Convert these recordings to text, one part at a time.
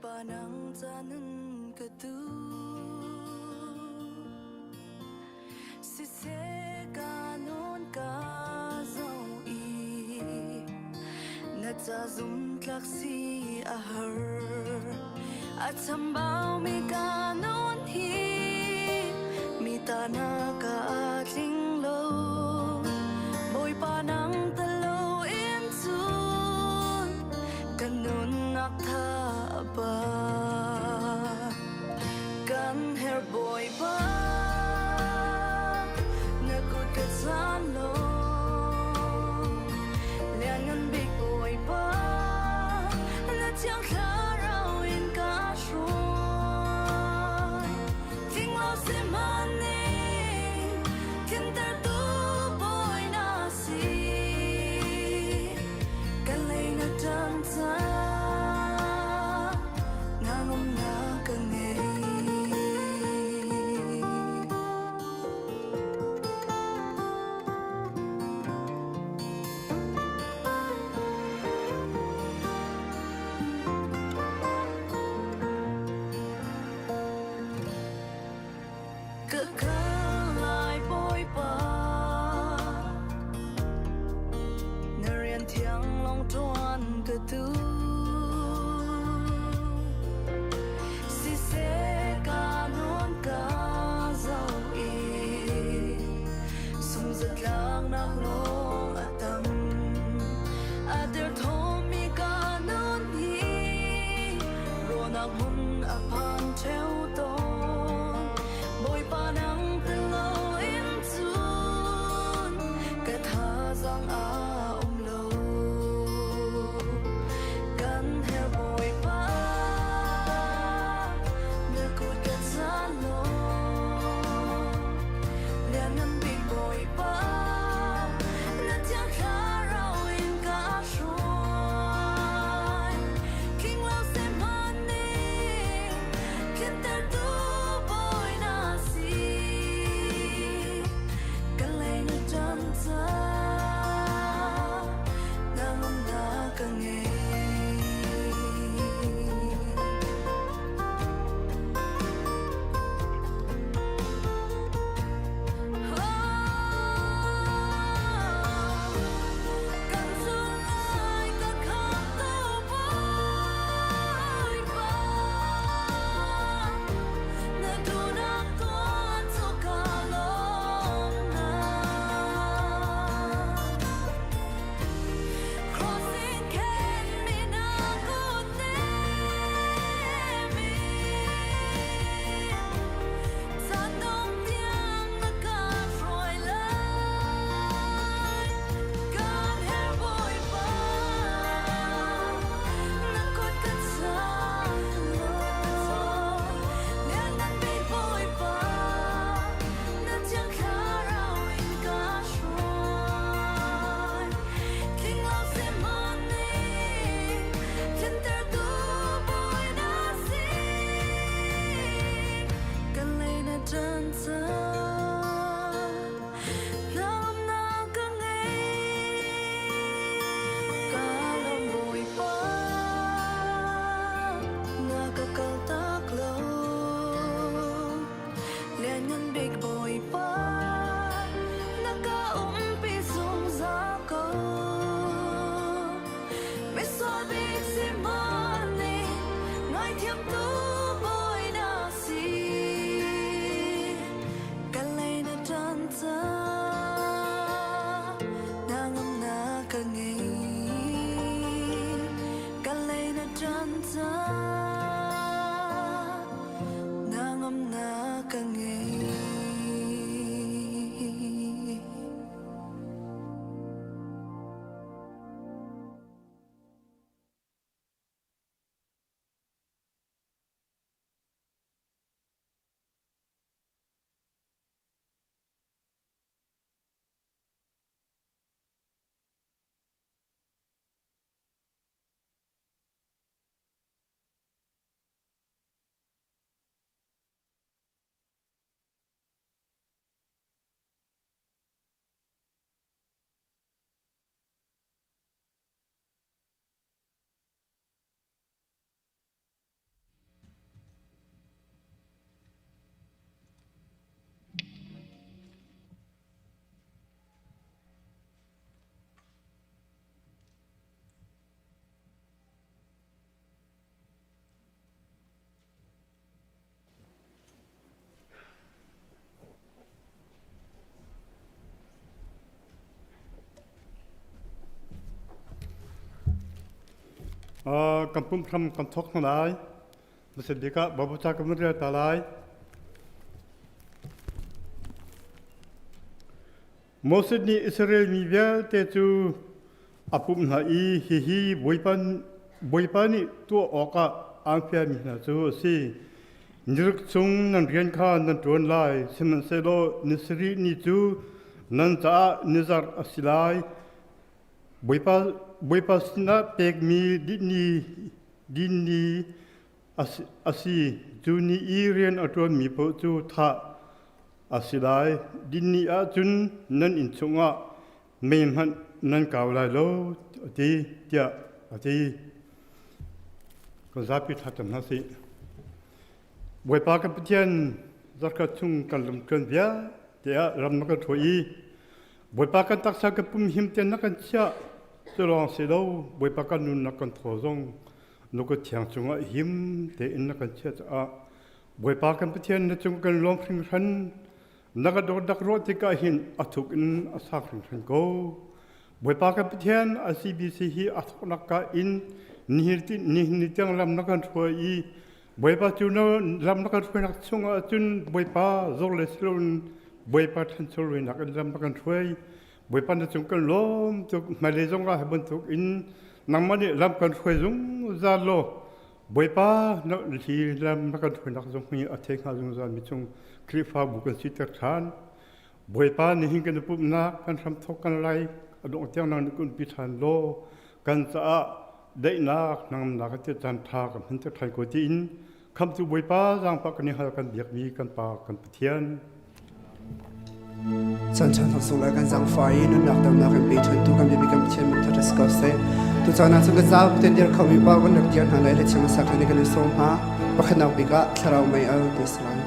Bawipa nang ca nun ka duh. Siseh ka nun ka zoh i na ca zumtlak si a har. A chambaumi ka nun hi mi ta na ka tling lo. Bawipa nang talo in cun ka nunnak tha a ba. Kan her Bawipa, na kut ka chan law. Lianngan bik Bawipa, na thiang thlarau in ka hruai. Thinglo sihmanhning tlintertu Bawi na si. Ka lei na ṭang cang, nangumnak ka ngei. Ka kal lai Bawipa, na rian thiang lawng ṭuan ka duh. Siseh ka nun ka zoh i sungzatlaknak lawng a tam. A derthawmmi ka nun hi rawhnak hmun a phan ṭheo tawn. Bawipa nang tel loin cun ka thazaang a um lo. Kan herh Bawipa, na kut ka chan law. Lianngan bik Bawipa, na thiang thlarau in ka hruai. King lo sihmanhning tlintertu Bawi na si. Ka lei na ṭan cang, nangumnak ka ngei. Kan zul lai ka khamtu Bawipa, na duhnak tuah cu ka lawmnak. Crossing khen mi na kut nem in caan tiang na ka hruai lai. Kan herh Bawipa, na kut ka chan law. Lianngan bik Bawipa, na thiang thlarau in ka hruai. Tling lo sihmanhning tlintertu Bawi na si. Kan lei na ṭan cang, hnangamnak ka ngei. Ka lawm Bawipa, na ka kaltak lo. Lianngan bik Bawipa, na ka umpi zungzal ko. Misual bik sihmanhning ngaithiamtu Bawi na si. Ka lei na ṭan cang, hnangamnak ka ngei. Ka lei na ṭan cang, hnangamnak ka ngei. Kan pumhram kan thawk hna lai. Hmasa bik ah Baibal ca kan rel ta lai. Moses nih Israel mi vialte cu a pumh hna i hihi Bawipa nih tuah awkah aan fialmi hna cu a si. Niruk chung nan rian kha nan ṭuan lai, sihmanhsehlaw ni sarih ni cu nan caah ni zarh a si lai. Bawipa sinah pekmi dihni a si. Cu ni i rian a ṭuanmi paoh cu thah a si lai. Dihni ah cun nan inn chungah mei hmanh nan kau lai lo, a ti, tiah a ti. Kan zapi thlacam hna sih. Bawipa kan Pathian, zarkhat chung kan lamṭuan vialte ah ram na kan hruai i Bawipa kan taksa kan pum him tein na kan chiah. Cu lawng si lo, Bawipa kan nunnak kan thaw zong na kut thiang cungah him tein na kan chiah caah Bawipa kan Pathian na cung kan lawm hringhran. Na ka dawtnak ruah tikah hin a thuk in a sak hringhran ko. Bawipa kan Pathian ICBC hi a thawknak ka in nihin ni tiang lam na kan hruai i Bawipa cu na lam na kan hruainak chungah cun Bawipa zor le siloin Bawipa ṭhancho nak in lam na kan hruai. Bawipa na cung kan lawm tuk. Hmailei zongah hi bantuk in nangmah nih lam kan hruai zungzal law Bawipa na hi lam na kan hruainak zong hi a thei hnga zungzal mi chung Khrihfabu kan siter ṭhan. Bawipa nihin kan i pumhnak kan hramthawk kan lai a dongh tiang nang nih kun pi ṭhan law kan caah daihnak hnangamnak a caan ṭha kan hman ter ṭhan ko tiin khamtu Bawipa zaangfah kan i hal kan biakmi kan Pa kan Pathian. Chan chan sung lai kan zangfa i nunnak damnak in pe ṭhantu kan biapi kan Pathian min that ko seh. Tucaan ah cun kan zau ten dir khomi pa kan rak dir hna lai le chim sak kan i sawm hna. Pakhatnak bik ah thlarau mei al ti si lai.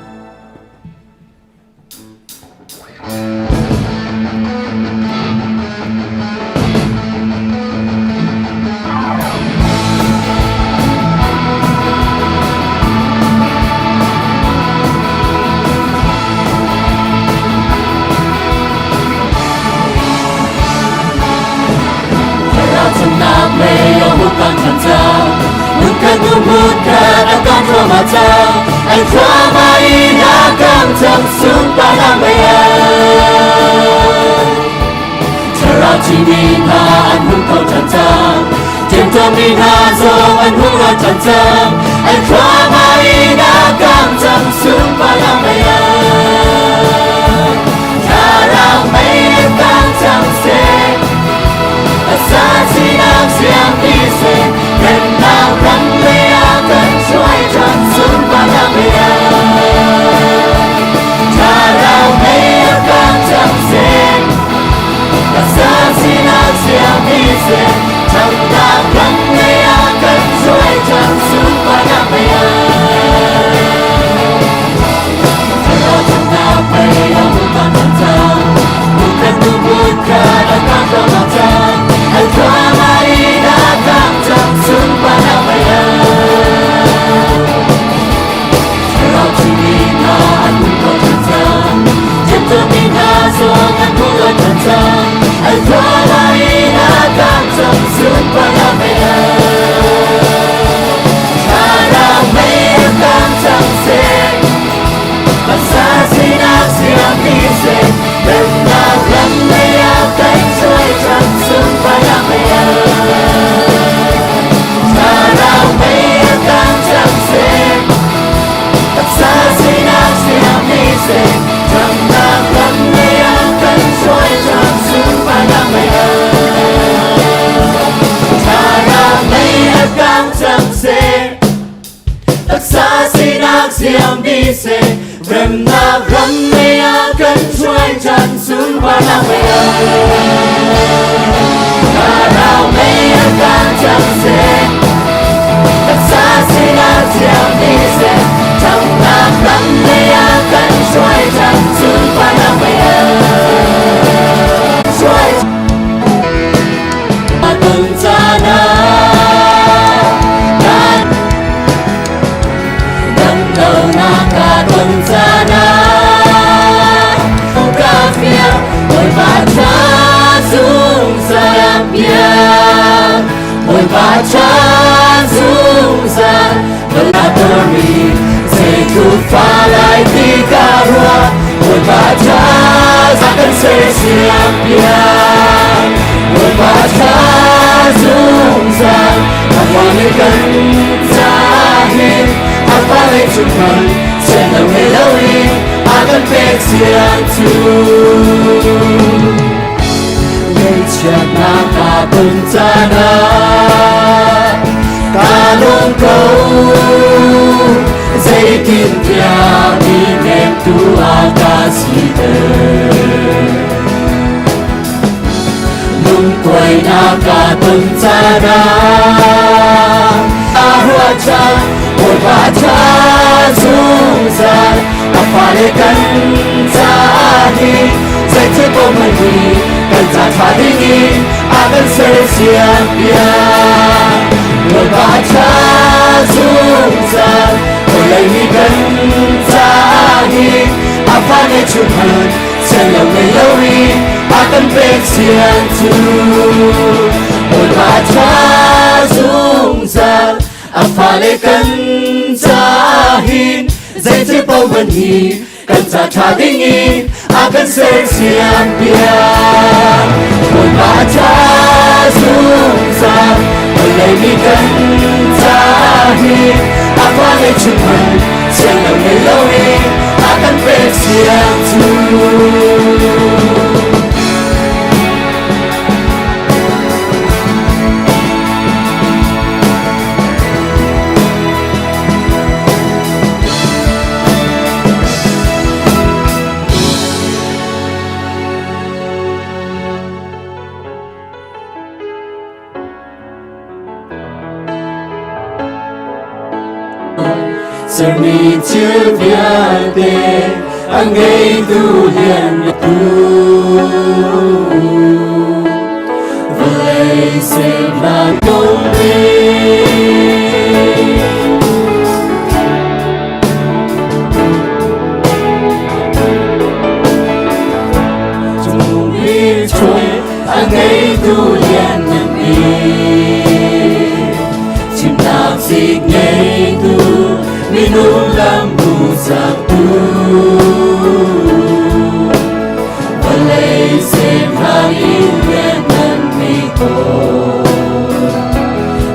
kan cahin a fale chung hman sian lo ngei lo in a kan pek siang cu. Ngaihchiatnak ka ton caan ah ka lung ko zeitintiah mi nemtu a ka siter. Lungkuainak ka ton caan ah a ruahcha Bawipa tha zungzal a fale kan caah hi zeithil paoh hmanh hi kan ca ṭha ding in a kan sersiam piak. Bawipa tha zungzal vawlei mi kan caah hi a fale chung hmanh sian lo ngei lo in a kan pek sian cu. Bawipa tha zungzal a fale kan caah hin zeithil paoh hmanh hi kan ca ṭha ding in a kan sersiam piak. Bawipa ṭha zungzal vawlei mi kan caah hin a fale chung hmanh sian lo ngei lo in a kan pek siang cu. Sermi thil vialte a ngeitu lian tu vawlei semnak kong A ngeitu lian nan Chimnak zik ngeitu minung lam hmuhsaktu Vawlei semhang in lian nan mi ko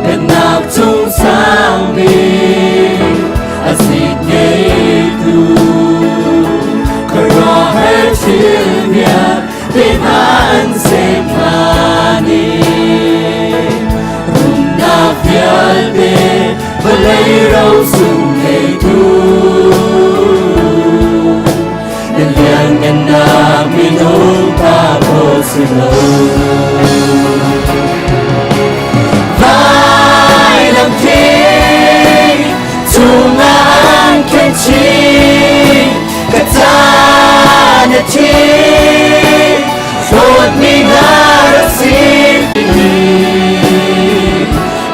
Pennak cung sang bik a zik ngeitu Khuaruahhar thil vialte hna an sem hlan i Rumnak vialte vawlei rosung ngeitu Na lianngannak minung ta khawh si lo. Vailam thing cungah an khen chin ka ca na thi hlawtmi hna rak si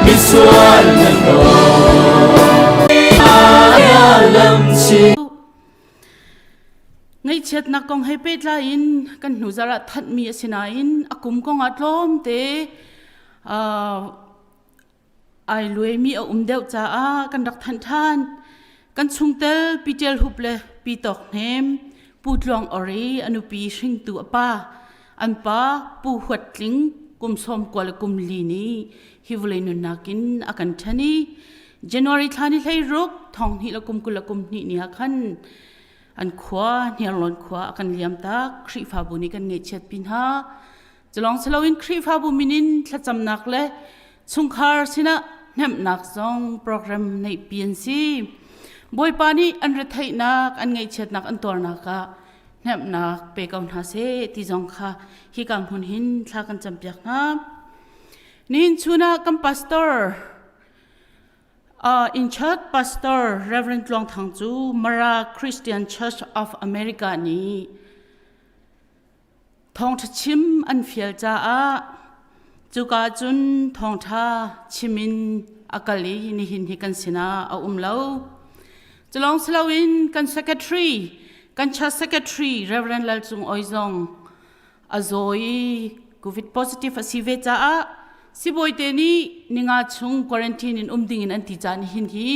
misual nan lam chin Ngaihchiatnak kong he pehtlai in kan hnu zarh ah thanhmi a si nain a kum kong ah tlawmte ai luaimi a um deuh caah kan rak thanh ṭhan. Kan chungtel Pi Ṭial Hup le Pi Tawk Hnem, Pu Tluang Ori a nupi hringtu a pa, an pa Pu Huat Tling kum 90 le kum li nih hi vawlei nunnak in a kan ṭhen i January thla ni 16 thong hnih le kum 20 le kum hnih ni ah khan an khua Hniarlawn khua a kan liam tak Khrihfabu nih kan ngaihchiat pi hna culong siloin Khrihfabu min in thlacamnak le chungkhar sinah hnemhnak zong program neih pi an si Bawipa nih an retheihnak an ngaihchiatnak an tuarnak ah hnemhnak pe ko hna seh ti zong kha hika hmun hin thla kan campiak hna nihin chun ah kan pastor In church pastor Reverend Tluang Thang cu Mara Christian Church of America nih thawngṭha chim an fial caah cuka cun thawngṭha chim in a kal i nihin hi kan sinah a um lo. Culawng siloin kan secretary, kan church secretary Reverend Lal Cung Oi zong a zaw i covid positive a si ve caah sibawi te nih ninga chung quarantine in um ding in an ti caan hin hi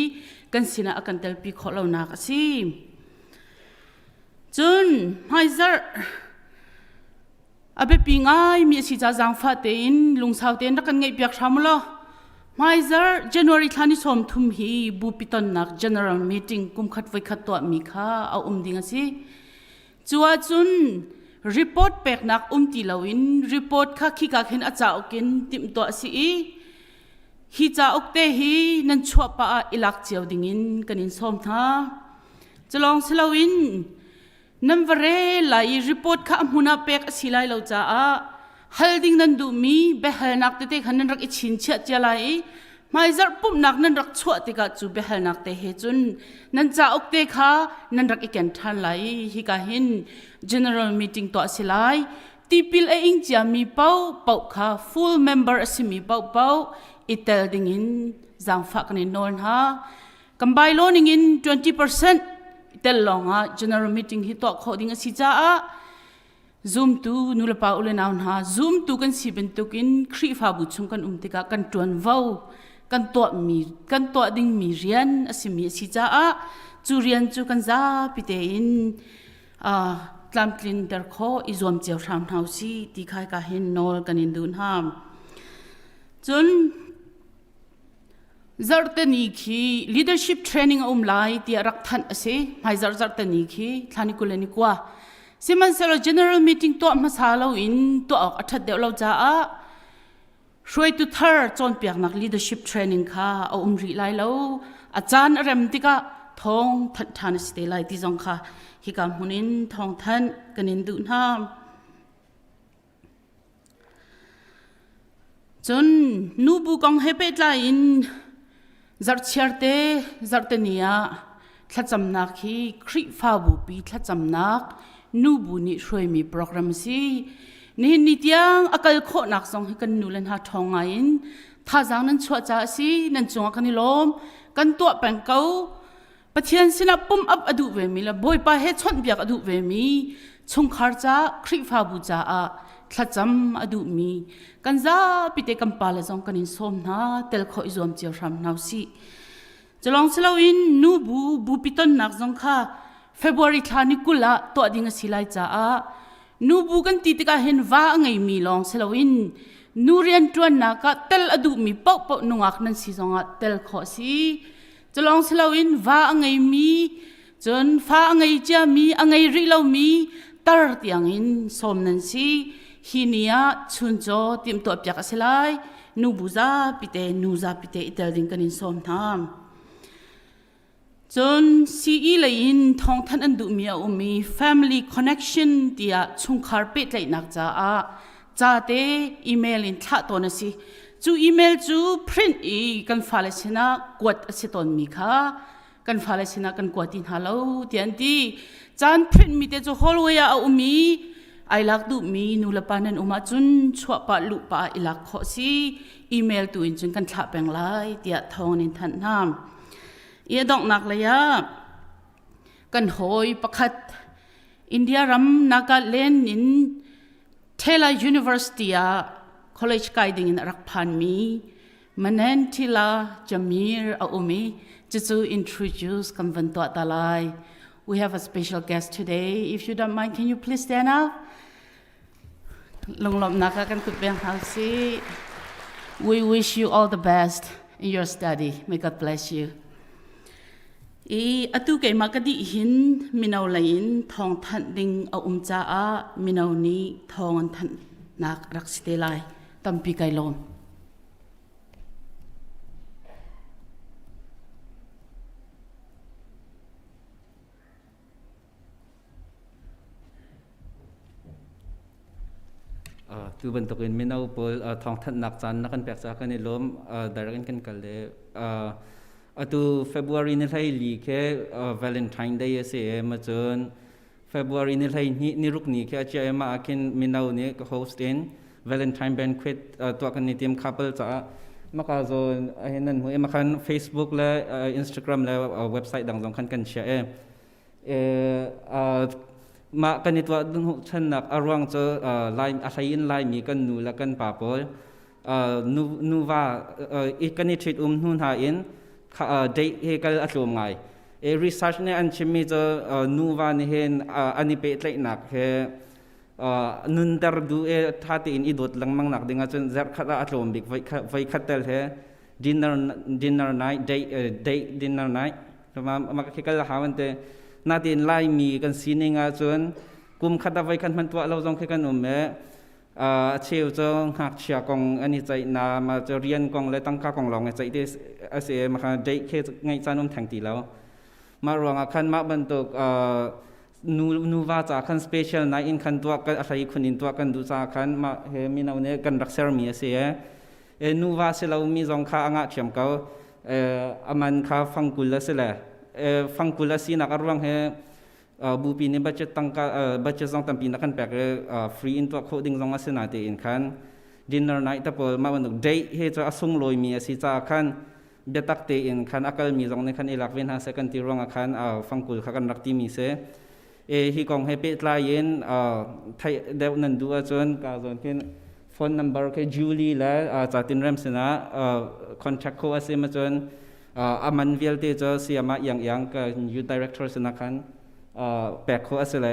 kan sinah a kan telpi khawh lonak a si. Cun hmaizarh a biapi ngaimi a si ca zaangfah tein lungsau tein rak kan ngaihpiak hram law. Hmaizarh January thla ni 30 hi bupi tonnak general meeting kumkhat voikhat tuahmi kha a um ding a si. Cu ahcun report peknak um ti loin report kha khika khin a cauk in timhtuah a si i hi cauk te hi nan chuah pah ah i lak cio dingin kan in sawm hna. Culawng si loin nan va rel lai i report kha a hmun ah pek a si lai lo caah hal ding nan duhmi biahalnak tete kha nan rak i chinchiah cia lai i hmaizarh pumhnak nan rak chuah tikah cu biahalnak te he cun nan cauk te kha nan rak i ken ṭhan lai i hika hin general meeting tuah a si lai. Tipil a ing ciami paohpaoh kha full member a simi paohpaoh i tel dingin zaangfah kan in nawl hna. Kan bylaw ningin 20% tel lawngah general meeting hi tuah khawh ding a si caah zumtu nulepa u le nau hna zumtu kan si bantukin Khrihfabu chung kan um tikah kan ṭuanvo kan tuahmi kan tuah dingmi rian a simi a si caah cu rian cu kan zapi tein tlamtlinter khawh i zuam cio hram hna usih ti khai ka hin nawl kan in duh hna. Cun Zarhteni khi leadership training a um lai tiah rak thanh a si. Hmaizarh zarhteni khi thla ni 21. Sihmanhsehlaw general meeting tuah hmasa loin tuah awk a ṭhat deuh lo caah hruaitu thar cawnpiaknak leadership training kha a um rih lai lo. A caan a rem tikah thawng thanh ṭhan a si te lai ti zong kha hika hmun in thawng thanh kan in duh hna. Cun nubu kong he pehtlai in zarhchiar te zarhteni ah thlacamnak hi Khrihfabu pi thlacamnak nubu nih hruaimi program a si. Nihin ni tiang a kal khawhnak zong hi kan nu le hna ṭhawng ngai in thazaang nan chuah caah a si. Nan cungah kan i lawm. Kan tuah peng ko. Pathian sinah pum up a duh vemi le Bawipa he chawnhbiak a duh vemi chungkhar ca Khrihfabu caah thlacam a duhmi kan zapi te kan pale zong kan in sawm hna tel khawh i zuam cio hram hna usih. Culong siloin nu bu bupi tonnak zong kha February thla ni 20 ah tuah ding a si lai caah nu bu kan ti tikah hin va a ngeimi lawng siloin nu rianṭuannak ah tel a duhmi paohpaoh nungak nan si zongah tel khawh a si. Culawng siloin va a ngeimi, cun fa a ngei ciami, a ngei rih lomi tar tiangin sawm nan si. Hi ni ah chuncaw timhtuahpiak a si lai. Nu bu zapi te, nu zapi te i tel ding kan in sawm hna. Cun CE lei in thawngthanh an duhmi a um i family connection tiah chungkhar pehtlaihnak caah ca te email in thlah tawn a si. Cu email cu print i kan fale sinah kuat a si tawnmi kha kan fale sinah kan kua ti hna lo tiah an ti. Caan print mi te cu hallway ah a um i ai lak duhmi nulepa nan um ahcun chuah pah luh pah i lak khawh si. Email tu in cun kan thlah peng lai tiah thawng in thanh hna. I a donghnak lei ah kan hawi pakhat India ram Nagaland in Taylor University ah college kai ding in a rak phanmi Manantila Jamir a um i cucu introduce kan van tuah ta lai. We have a special guest today. If you don't mind, can you please stand up? Lunglawmhnak ah kan kut beng hna usih. We wish you all the best in your study. May God bless you. I atu keimah ka dih hin mino lei in thawng thanh ding a um caah mino nih thawng an thanhnak rak si te lai. Tampi kai lawm. Tu bantukin mino pawl thawngthanhnak caan na kan pek caah kan i lawm. Direct in kan kal le atu February ni 14 khi Valentine Day a si i ma cun February ni 12 ni ruk ni khi a chia i mah ah khin mino nih ka host in Valentine banquet tuah kan i tim couple caah maka zawn hin nan hmu i makhan Facebook le Instagram le website dang zong khan kan chiah i Mah kan i tuah hnawhchannak a ruang cu Lai a hlei in Laimi kan nu le kan pa pawl nu nuva kan i ṭhit um hnu hna in date he kal a tlawm ngai. Research nih an chimmi cu nuva nih hin an i pehtlaihnak he nunter duh i ṭha tein i dawt lengmang nak ding ahcun zarhkhat ah a tlawm bik voi khat tel he. Dinner dinner night date date dinner night ma ma khi kal hawan te na tin lai mi kan sining ah cun kum khat a voi khat hman tuah lo zong khi kan um e. A cheu cu ngakchia kong an i ceih na ma cu rian kong le tangka kong lawng i ceih te a si. Ma kha date khi ngeih caan um theng ti lo. Mah ruangah khan mah bantuk nu nuva ca khan special night in khan tuah kan a hlei khun in tuah kan duh ca khan mah he mino nih kan rak sermi a si e. Nuva si lomi zong kha a ngah ṭhiam ko. Aman kha fangkul a si le fangkul a sinak a ruang he bupi nih budget tangka budget zong tampi na kan pek i free in tuah khawh ding zong a si na tein khan dinner night te pawl mah bantuk date he cu a sunglawi mi a si caah khan biatak tein khan a kalmi zong nih khan i lak ve hna seh kan ti ruangah khan fangkul kha kan rak timi si. E hi kong he pehtlai in theih deuh nan duh ahcun ka zawn khin phone number ke Julie le Catin Rem sinah contact kho a si ma cun aman vialte cu siama iang iang ka youth director sinah khan pek kho a si le.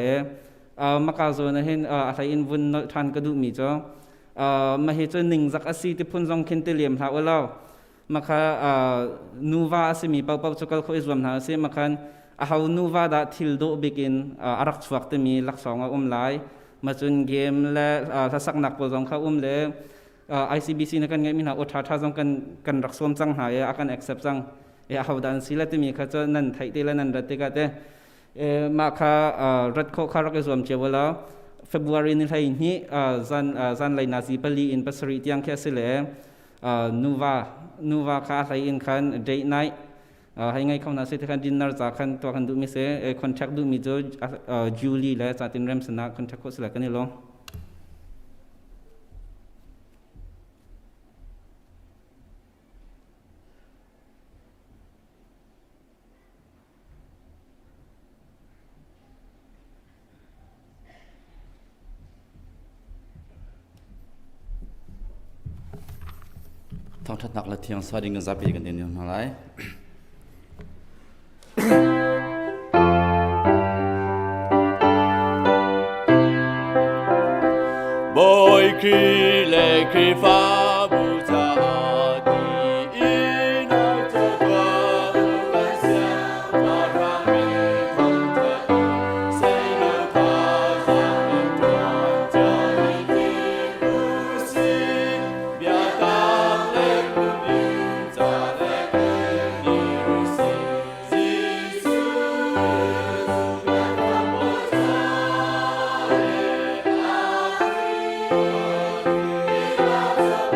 Maka zawn ah hin a hlei in vun nolh ṭhan ka duhmi cu mah hi cu ningzak a si ti phun zong khin ti liam hlah u law makha nuva a simi paohpaoh cu kal khawh i zuam hna usih. Makhan aho nuva dah thil dawh bik in a rak chuak timi laksawng a um lai. Macun game le hlasaknak pawl zong kha um le ICBC na kan ngeihmi hna aw ṭha ṭha zong kan rak sawm cang hna i a kan accept cang e. Aho dah an si le timi kha cu nan theih te le nan rat tikah te mah kha rat khawh kha rak i zuam cio law. February ni 12 zan zanlei nazi 4 in 7 tiang khi a si le nuva nuva kha a hlei in khan date night hei ngai kho na si te khan dinner ca khan tuah kan duhmi si. Contact duhmi cu Julie le Catin Rem sinah contact khawh si le kan i lawm. Thangṭhatnak le thiang sa ding kan zapi kan in hna lai. Bawi Khrih le Khrihfabu caah tiin ai tuah kan siangpahrang min thangṭhat seino thazaang in ṭuan cang usih. Biatak le phunding ca le dir usih. Jesuh biakam Bawipa le a Khrih.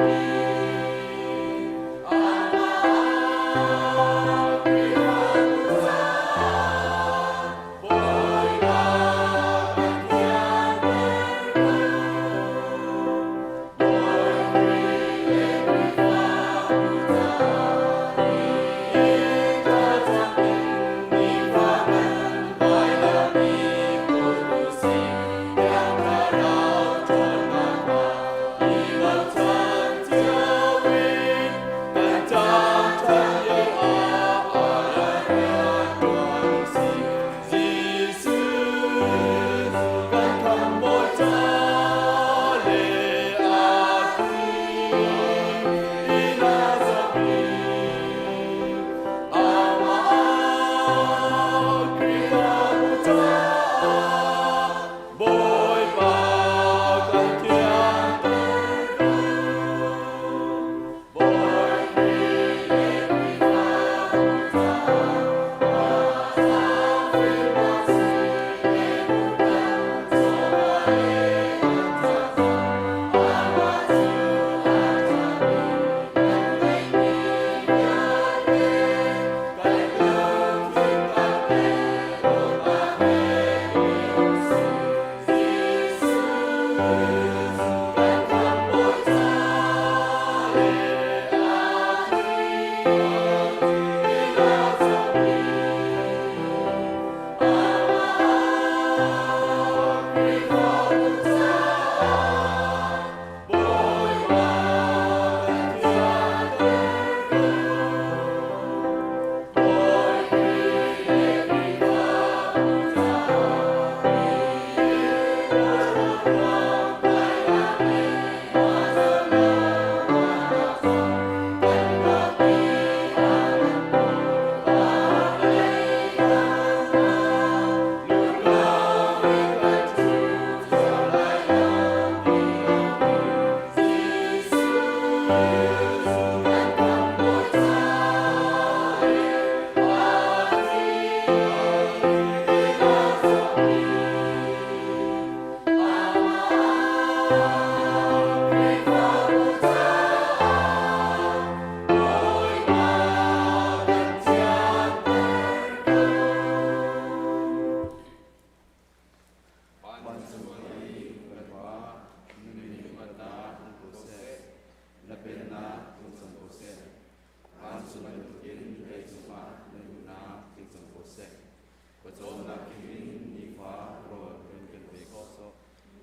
Pawcawmnak kim in nifa rawl kan kan pe ko sawh.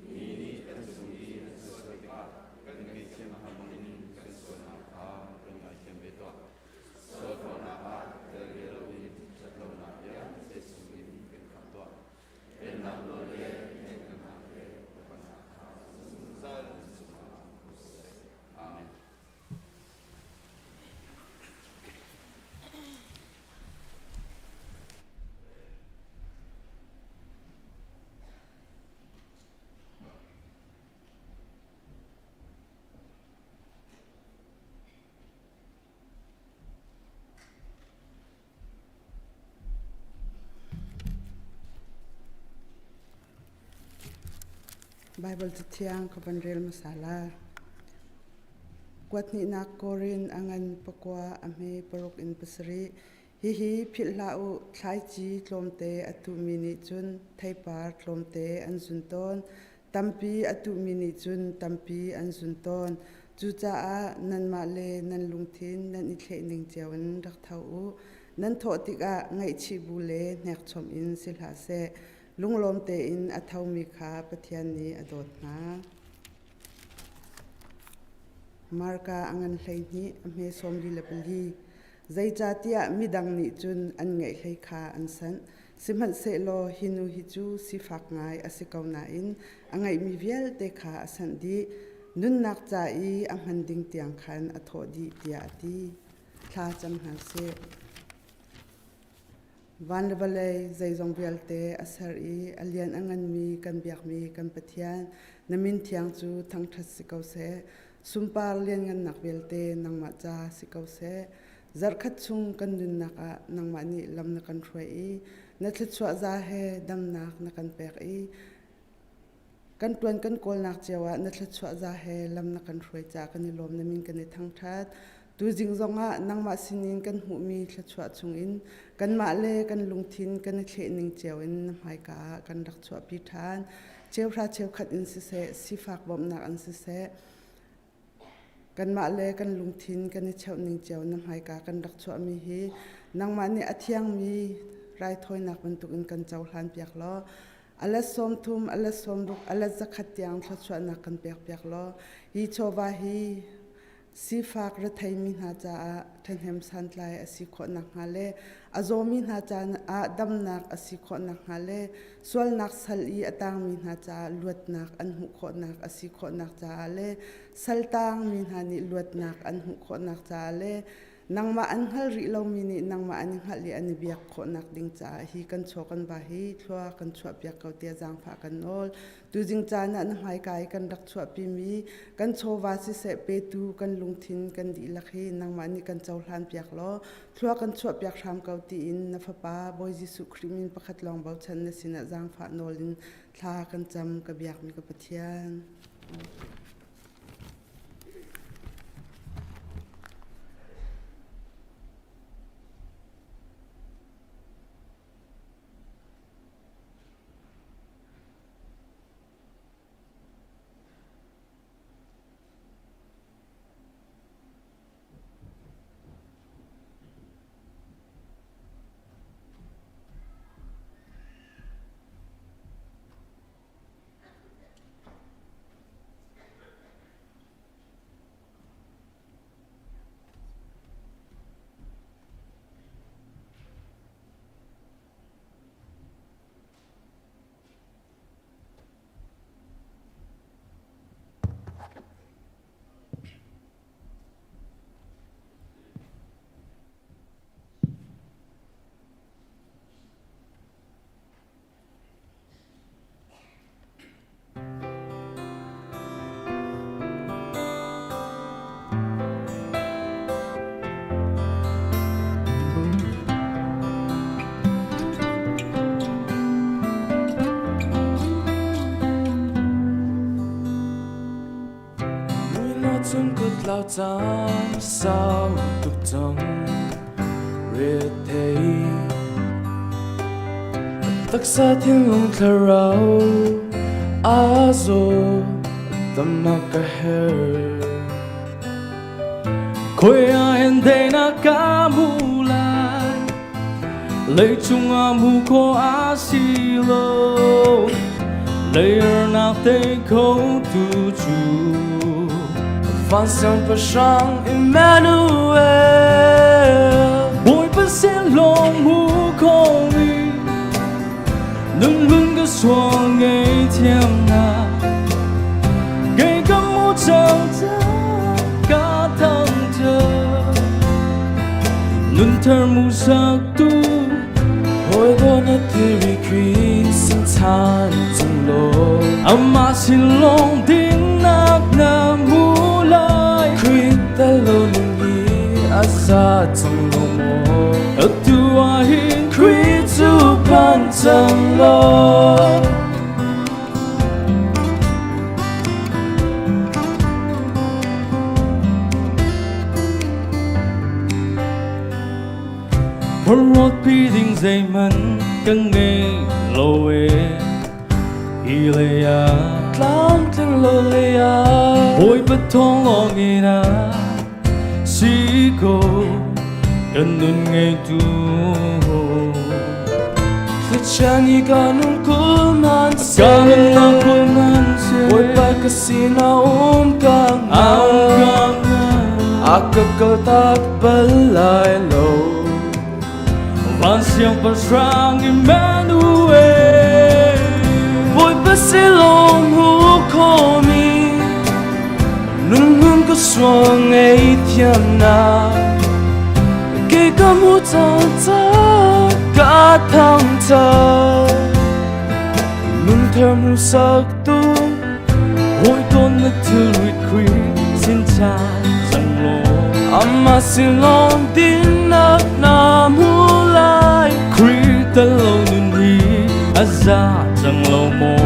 Mi nih kan cung i an sual tikah kan ngaihthiam hna bangin kan sualnak kha kan ngaithiam ve tuah. Sualkhawhnak ah tel ve loin ṭhatlonak vialte chungin kan khamh tuah. Pennak nawl le ngeihnak le upatnak kha zungzal na cungah um seh. Amen. Baibal Cathiang ka van rel hmasa la. Kuathnihnak Korin a ngan pakua a hme paruk in pasarih. Hihi philh hlah u, thlaici tlawmte a tuhmi nih cun theipar tlawmte an zun tawn. Tampi a tuhmi nih cun tampi an zun tawn. Cucaah nanmah le nan lungthin nan i thlehning cio in rak tho u. Nan thawh tikah ngaihchih bu le hnekchom in si hlah seh. Lunglawm tein a thomi kha Pathian nih a dawt hna. Marka a ngan 12 a hme 44. Zeicahtiah midang nih cun an ngeih hlei kha an sanh. Sihmanhsehlaw hi nu hi cu sifak ngai a si ko nain a ngeihmi vialte kha a sanh dih. Nunnak ca i a hman ding tiang khan a thawh dih tiah a ti. Thla cam hna sih. Van le vawlei zeizong vialte a ser i a lian a nganmi kan biakmi kan Pathian, na min thiang cu thangṭhat si ko seh. Sunpar lianngannak vialte nangmah ca si ko seh. Zarhkhat chung kan nunnak ah nangmah nih lam na kan hruai i na thluachuah za he damnak na kan pek i kan ṭuan kan kawlnak cio ah na thluachuah za he lam na kan hruai caah kan i lawm na min kan i thangṭhat. Tuzing zongah nangmah sinin kan hmuhmi thluachuah chungin kanmah le kan lungthin kan i thlehning cio in na hmaika ah kan rak chuahpi ṭhan. Cheuhra cheukhat in siseh, sifak bawmhnak in siseh, kanmah le kan lungthin kan i cheuhning cio na hmaika kan rak chuahmi hi nangmah nih a thiangmi raithawinak bantukin kan cohlan piak law alet 30, alet 60, alet 100 tiang thluachuahnak kan pek piak law hi chawva hi Sifak retheimi hna caah ṭhahnem santlai a si khawh nakhnga le a zawmi hna caah damnak a si khawh nakhnga le sualnak sal i a tangmi hna caah luatnak an hmuh khawhnak a si khawhnak caah le sal tangmi hna nih luatnak an hmuh khawhnak caah le nangmah an hngal rih lomi nih nangmah an i hngalh i an i biak khawhnak ding caah hi kan chaw kan va hi thlua kan chuahpiak ko tiah zaangfah kan nawl. Tuzing caan ah na hmaika i kan rak chuahpimi kan chawva siseh petu kan lungthin kan dihlak hi nangmah nih kan cohlan piak law thlua kan chuahpiak hram ko tiin na fapa Bawi Jesuh Khrih min pakhat lawng bochan na sinah zaangfah nawl in thla kan cam ka biakmi ka Pathian. Tlau cang sau tuk cang rethei Taksa thinlung thlarau aa zaw damnak ka herh. Khoi ah hin deinak ka hmu lai. Leicung ah hmu khawh a si lo. Leirnak tei kho tu cu Van siangpahrang Emmanuel. Bawipa sin lawng hmu khomi Nung hmun ka sual ngei thiam na Kei ka mu cang ta ka thang thơ Nun thar mu sak tu Hawi do na thiri Khrih sin chan cang law. Amah sin lawng dingnak na hmu lai. Khrih tel lo nun hi a za cang lo maw? Atu ah hin Khrih cu phan cang law. Phorhlawt pi ding zeihmanh kan ngei lo e. Hi lei ah Tlamtling lo lei ah Bawipa thawng lawng in a si ko kan nun ngeitu. Thlichia nih ka nun kul man seh. Ka nunnak kul man seh. Bawipa ka sinah um ka Ang nga. A ka kaltak bal lai lo. Van siangpahrang Emmanuel. Bawipa silawm hu khomi nun hmun ka sual ngei thiam nak. Kei ka mu cang ca ka thang ca. Nun thar mu sak tu. Hawi tawn na thilrit Khrih sin cha cang law. Amah silawm dinnak na hmu lai. Khrih tel lo nun hi a za cang lo maw?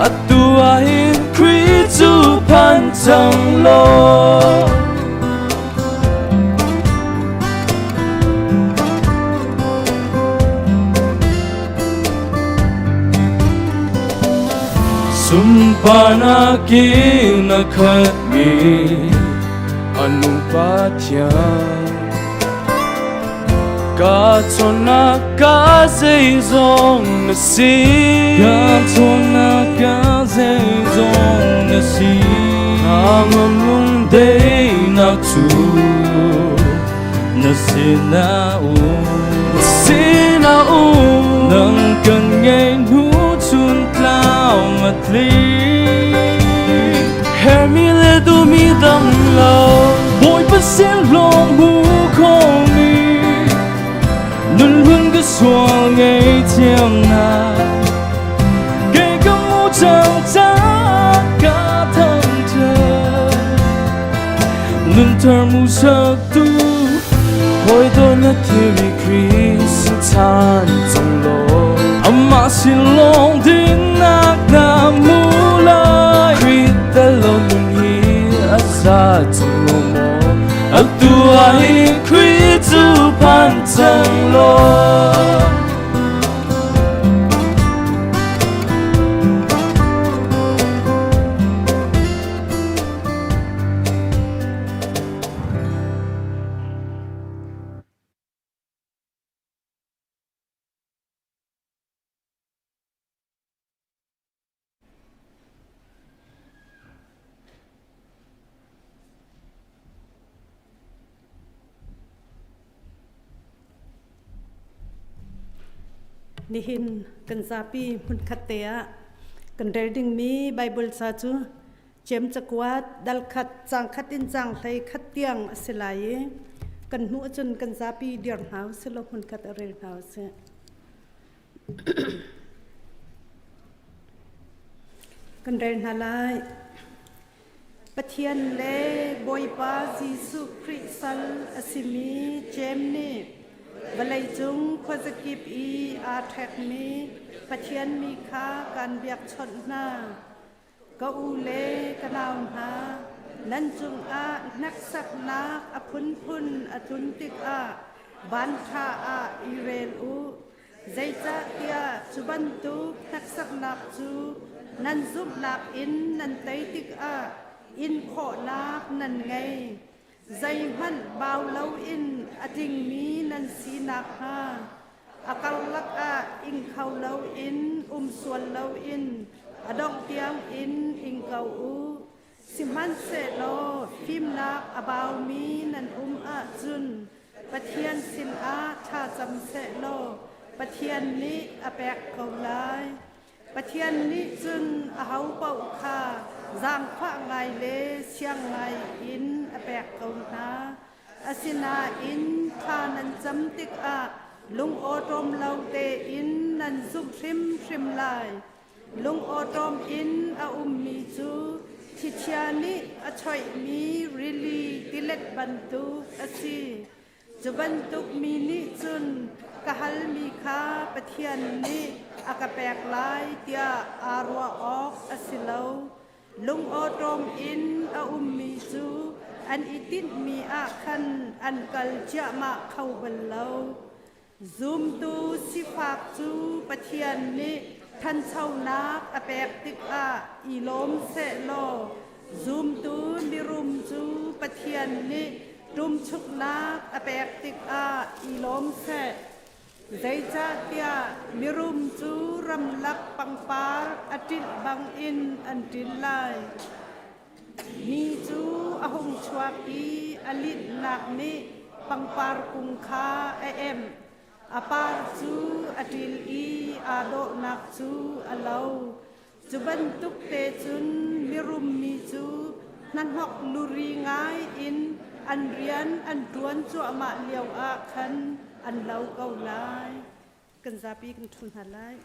Atu ah hin Khrih cu phan cang law. Sunparnak in a khatmi Anung Pathian Ka chawnnak ka zeizong na si. Ka chawnnak ka zeizong na si. Ngam lung Deinak cu na sinah um. Sinah um. Nang kan ngei hnu chun tlau ma tli. Hermi le duhmi dang lo. Bawipa sin lawng hmu khomi nun hun ka sual ngei thiam na. Kei ka mu cang ca ka thang thơ. Nun thar mu sak tu. Hawi do na thiri Khrih sin chan cang law. Amah sin lawng dinnak na hmu lai. Khrih tel lo nun hi a za cang lo maw? Atu ah hin Khrih cu phan cang law. Nihin kan zapi hmunkhat te ah kan rel dingmi Bible ca cu Jem cakuat dal khat cang khat in cang hlei khat tiang a si lai i kan hmuh ahcun kan zapi dir hna usih law hmunkhat a rel hna usih. Kan rel hna lai. Pathian le Bawipa Jesuh Khrih sal a simi Jeim nih vawleicung khuazakip i aa ṭhekmi Pathian mi kha kaan biakchawnh hna. Ka u le ka nau hna, nan cungah hneksaknak a phunphun a tlun tikah vanṭha ah i rel u. Zeicahtiah cu bantuk hneksaknak cu nan zumhnak in nan tei tikah in khawhnak nan ngei. Zeihmanh bau loin a tlingmi nan si nakhnga. A karlak ah ing kho loin um sual loin a dongh tiang in ing ko u. Sihmanhsehlaw fimnak a baumi nan um ahcun Pathian sinah thlacam sehlaw Pathian nih a pek ko lai. Pathian nih cun ahopaoh kha zaangfah ngai le siang ngai in a pek ko hna. Asinain thla nan cam tikah lungawṭawm lo tein nan zumh hrimhrim lai. Lungawṭawm in a ummi cu thlichia nih a choihmi rili tilet bantuk a si. Cu bantuk mi nih cun ka halmi kha Pathian nih a ka pek lai tiah aa ruah awk a si lo. Lungawṭawm in a ummi cu an i tinhmi ah khan an kal ciahmah kho bal lo. Zumtu sifak cu Pathian nih thanchonak a pek tikah i lawm sehlaw zumtu mirum cu Pathian nih ṭumchuknak a pek tikah i lawm seh. Zeicahtiah mirum cu ramlak pangpar a ṭilh bangin an ṭil lai. Ni cu a hung chuak i a linhnak nih pangpar kung kha a emh. A par cu a ṭil i aa dawhnak cu a lo. Cu bantuk te cun mirum mi cu hnahnok luri ngai in an rian an ṭuan cuahmah lio ah khan an lo ko lai. Kan zapi kan ṭhu hna lai.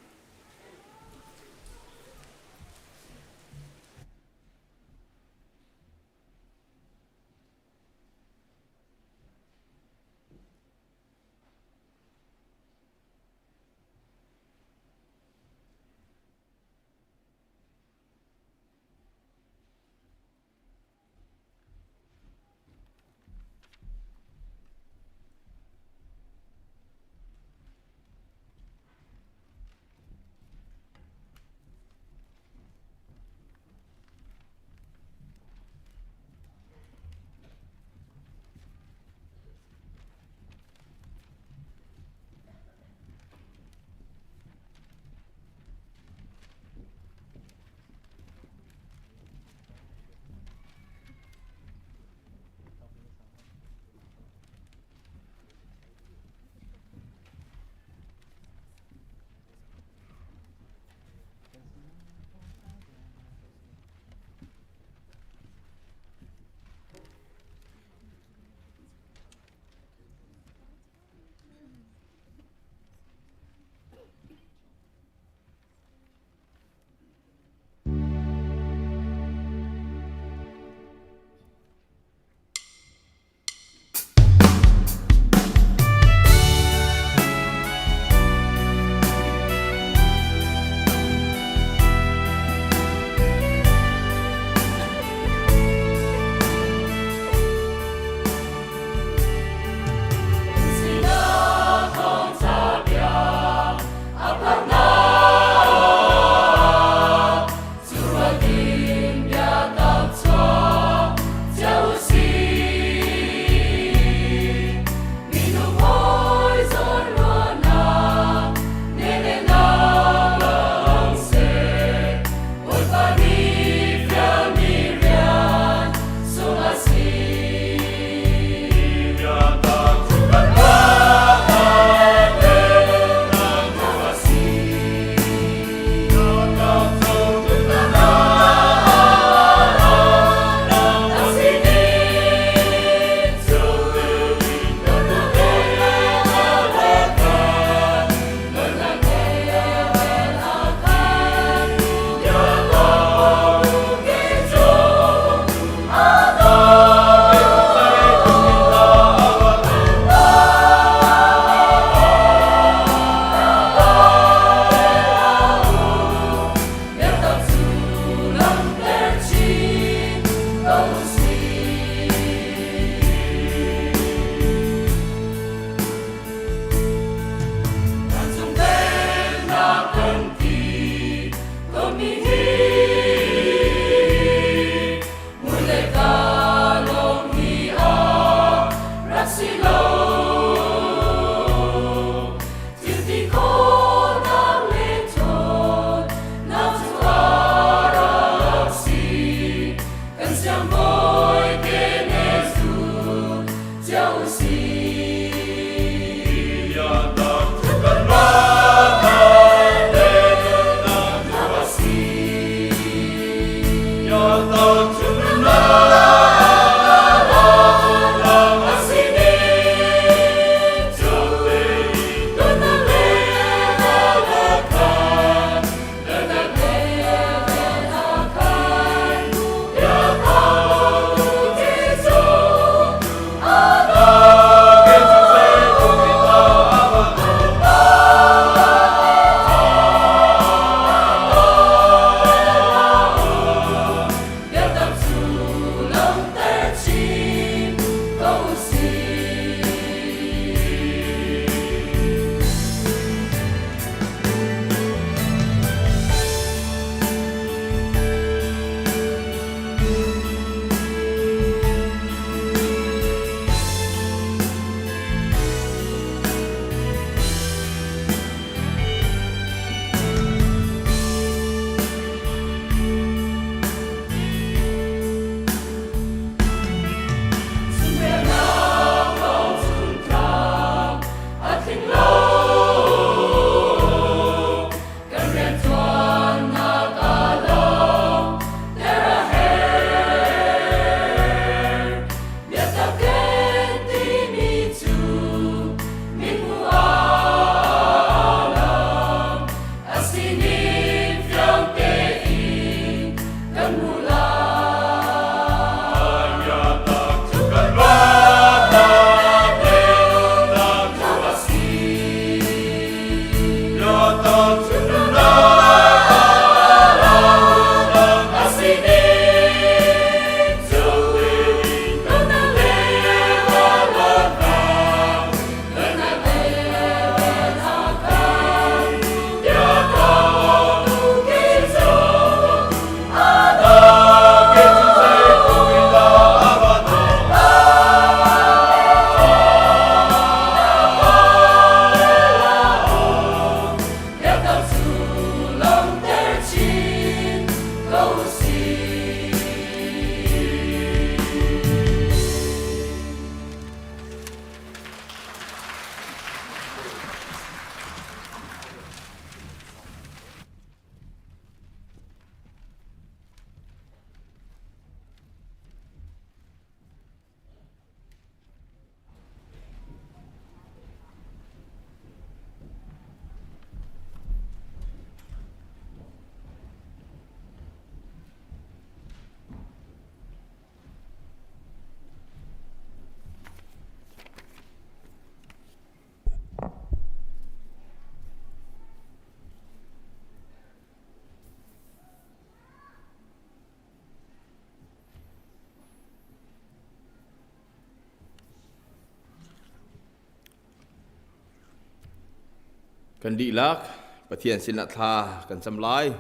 Kan dihlak Pathian sinah thla kan cam lai.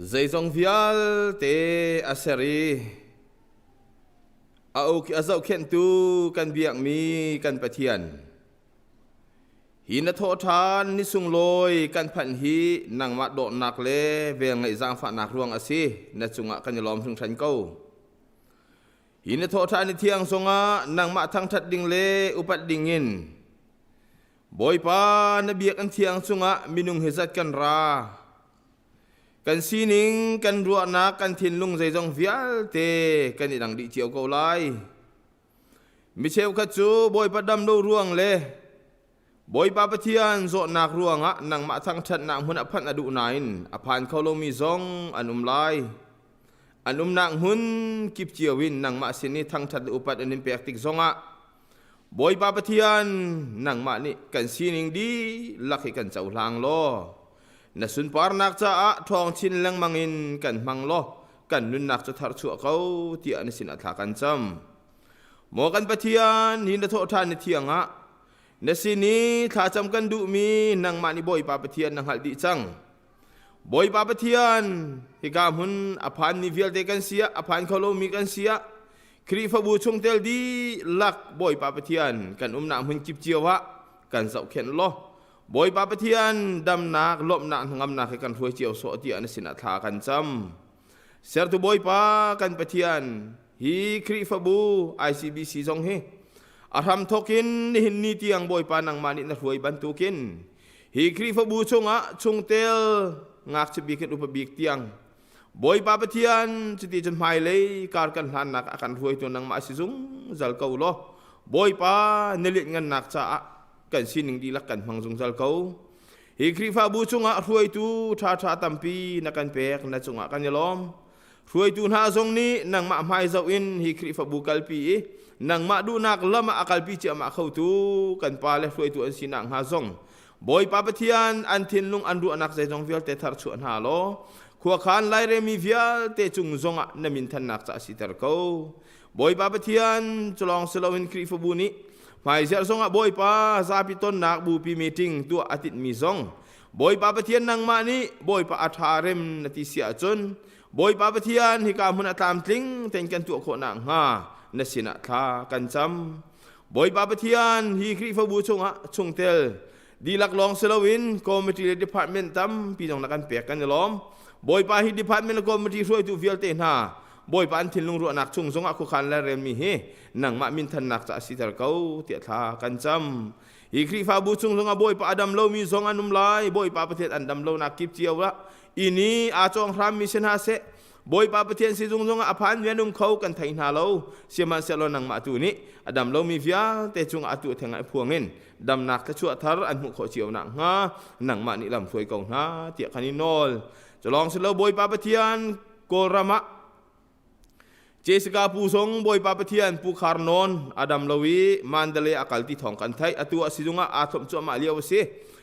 Zeizong vialte a ser i a zohkhenhtu kan biakmi kan Pathian. Hi na thawhṭhan ni sunglawi kan phanh hi nangmah dawtnak le velngeih zaangfahnak ruang a si. Na cungah kan i lawm hringhran ko. Hi na thawhṭhan ni thiang zongah nangmah thangṭhat ding le upat dingin Bawipa na biakinn thiang cungah minung hi zat kan ra. Kan sining, kan ruahnak, kan thinlung zeizong vialte kan i dang dih cio ko lai. Mi cheukhat cu Bawipa dam lo ruang le Bawipa Pathian zawtnak ruangah nangmah thangṭhatnak hmun ah phanh a duh nain a phan kho lomi zong an um lai. An umnak hmun kip cio in nangmah sin i thangṭhat le upat an in pek tik zongah Bawipa Pathian nangmah nih kan sining dihlak hi kan cohlang law na sunparnak caah ṭhawng chin lengmang in kan hmang law kan nunnak cu tharchuah ko tiah na sinah thla kan cam. Maw kan Pathian, hi na thawhṭhan ni thiang ah na sin i thlacam kan duhmi nangmah nih Bawipa Pathian na hngalh dih cang. Bawipa Pathian, hika hmun a phanmi vialte kan si ah, a phan kho lomi kan si ah, Khrihfabu chungtel dihlak Bawipa Pathian kan umnak hmun kip cio ah kan zohkhenh law Bawipa Pathian damnak lawmhnak hnangamnak he kan hruai cio sawh tiah na sinah thla kan cam. Sertu Bawipa kan Pathian hi Khrihfabu ICBC zong hi a hramthawk in nihin ni tiang Bawipa nangmah nih na hruai bantukin hi Khrihfabu chungah chungtel ngakchia bik in upa bik tiang Bawipa Pathian cuti cun hmailei kar kan hlannak a kan hruaitu nangmah si zungzal ko law Bawipa na lianhngannak caah kan sining dihlak kan hmang zungzal ko. Hi Khrihfabu chungah hruaitu ṭhaṭha tampi na kan pek na cungah kan i lawm. Hruaitu hna zong nih nangmah hmai zoh in hi Khrihfabu kalpi i nangmah duhnak lam ah a kalpi ciahmah khotu kan pa le hruaitu an si nakhnga zong Bawipa Pathian an thinlung an ruahnak zeizong vialte tharchuah hna law khuakhan lairemi vialte cung zongah na minthannak ca siter ko. Bawipa Pathian culawng si loin Khrihfabu nih hmaizarh zongah Bawipa zapi tonnak bupi meeting tuah a tinhmi zong Bawipa Pathian nangmah nih Bawipa a ṭha rem na ti si ahcun Bawipa Pathian hika hmun a tlamtling tein kan tuah khawh nakhnga na sinah thla kan cam. Bawipa Pathian hi Khrihfabu chungah chungtel dihlak lawng si loin committee le department tampi zong na kan pek kan i lawm. Bawipa hi department le committee hruaitu vialte hna Bawipa an thinlung ruahnak chung zongah khuakhan le relmi hi nangmah minthannak ca siter ko tiah thla kan cam. Hi Khrihfabu chung zongah Bawipa a dam lomi zong an um lai. Bawipa Pathian an dam lonak kip cio ah ini aa cawng hrammi si hna seh. Bawipa Pathian sizung zongah a phan mi an um kho kan thei hna lo. Sihmanhsehlaw nangmah tu nih a dam lomi vialte cungah atu theng ah phuang in damnak thluachuah thar an hmuh khawh cio nakhnga nangmah nih lam hruai ko hna tiah kan i nawl. Culawng si lo Bawipa Pathian Kawlram ah Jessica pu zong Bawipa Pathian Pu Khar Nawn a dam lo i Mandalay a kal ti thawng kan theih. Atu ah sizung ah aa thawmh cuahmah lio a si.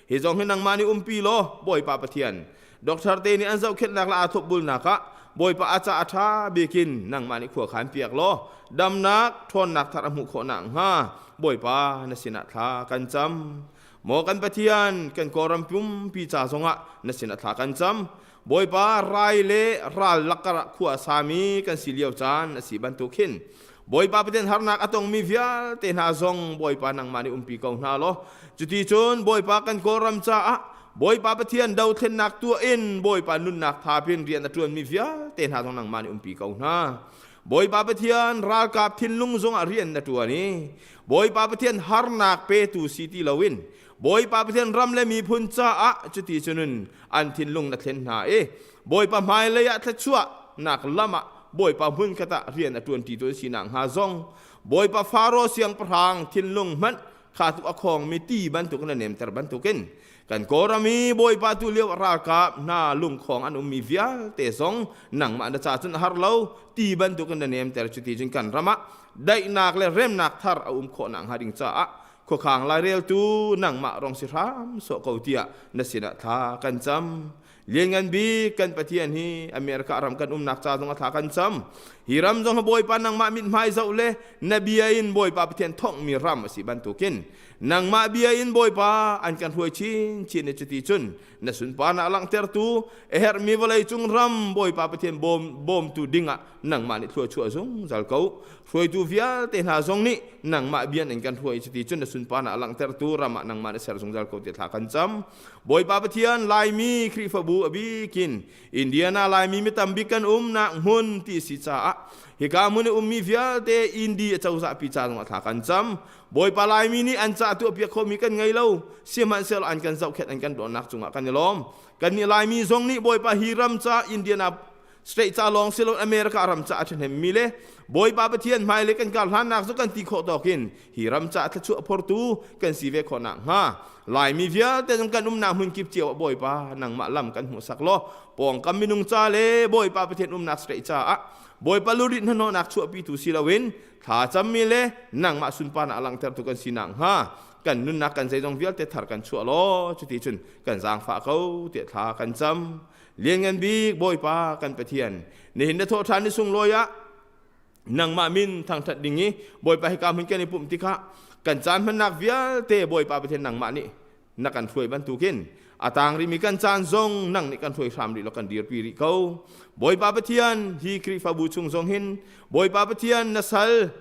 Hi zong hi nangmah nih umpi law Bawipa Pathian Doctor te nih an zohkhenhnak le aa thawpbulnak ah Bawipa a ca a ṭha bikin nangmah nih khua khan piak law damnak ṭhawnnak thar a hmuh khawh nakhnga Bawipa na sinah thla kan cam. Maw kan Pathian kan Kawlram pumpi ca zongah na sinah thla kan cam. Bawipa rai le ral lakar khua sami kan si lio caan a si bantuk hin Bawipa Pathian harnak a tongmi vialte hna zong Bawipa nangmah nih umpi ko hna law cuti cun Bawipa kan Kawlram caah Bawipa Pathian dothlennak tuah in Bawipa nunnak thapin rian a ṭuanmi vialte hna zong nangmah nih umpi ko hna. Bawipa Pathian ralkap thinlung zongah rian na ṭuan i Bawipa Pathian harnak petu si ti loin Bawipa Pathian ram le miphun caah cuti cunun an thinlung na thlen hna i Bawipa hmailei ah thluachuah nak lam ah Bawipa hmun khat ah rian a ṭuanṭi tu an si nakhnga zong Bawipa Faro siangpahrang thinlung hmanh kha tu a khawngmi ti bantuk na nemter bantukin kan Kawlram i Bawipa tu lio ralkap hna lungkhawng an ummi vialte zong nangmah na ca cun a har lo ti bantukin na nemter cuti cun kan ram ah daihnak le remnak thar a um khawh nakhnga ding caah khuakhang laireltu nangmah rong si hram sawh ko tiah na sinah thla kan cam. Lianngan bik kan Pathian hi America ram kan umnak ca zong a thla kan cam. Hi ram zong Bawipa nangmah mithmai zoh le na bia in Bawipa Pathian thonghmi ram a si bantukin nangmah bia in Bawipa an kan hruai chinchin i cuti cun na sunparnak langhtertu a herhmi vawleicung ram Bawipa Pathian bawm bawmtu dingah nangmah nih thluachuah zungzal ko. Hruaitu vialte hna zong nih nangmah bia in kan hruai cuti cun na sunparnak langhtertu ram ah nangmah nih ser zungzal ko ti thla kan cam. Bawipa Pathian Laimi Khrihfabu a bikin Indiana Laimi mi tambik kan umnak hmun ti si caah hika hmun i ummi vialte Indi a cozah pi ca zongah thla kan cam. Bawipa Laimi nih an ca tuahpiak khomi kan ngei lo. Sihmanhsehlaw an kan zohkhenh an kan dawtnak cungah kan i lawm. Kannih Laimi zong nih Bawipa hi ram ca Indiana state ca lawng si lo America ram ca a ṭhahnemmi le Bawipa Pathian hmailei kan kar hlannak cu kan ti khawh tawkin hi ram ca thluachuah phortu kan si ve khawh nakhnga Laimi vialte zong kan umnak hmun kip cio ah Bawipa nangmah lam kan hmuhsak law pawngkam minung ca le Bawipa Pathian umnak state caah Bawipa lurit hnahnawhnak chuahpitu si loin thla cammi le nangmah sunparnak langhtertu kan si nakhnga kan nunnak kan zeizong vialte thar kan chuah law cuti cun kan zaangfah ko tiah thla kan cam. Lianngan bik Bawipa kan Pathian, nihin na thawhṭhan ni sunglawi ah nangmah min thangṭhat ding i Bawipa hika hmun kan i pumh tikah kan caan hmannak vialte Bawipa Pathian nangmah nih na kan hruai bantukin a tang rihmi kan caan zong nang nih kan hruai hram rih law kan dirpi rih ko. Bawipa Pathian hi Khrihfabu chung zong hin Bawipa Pathian na sal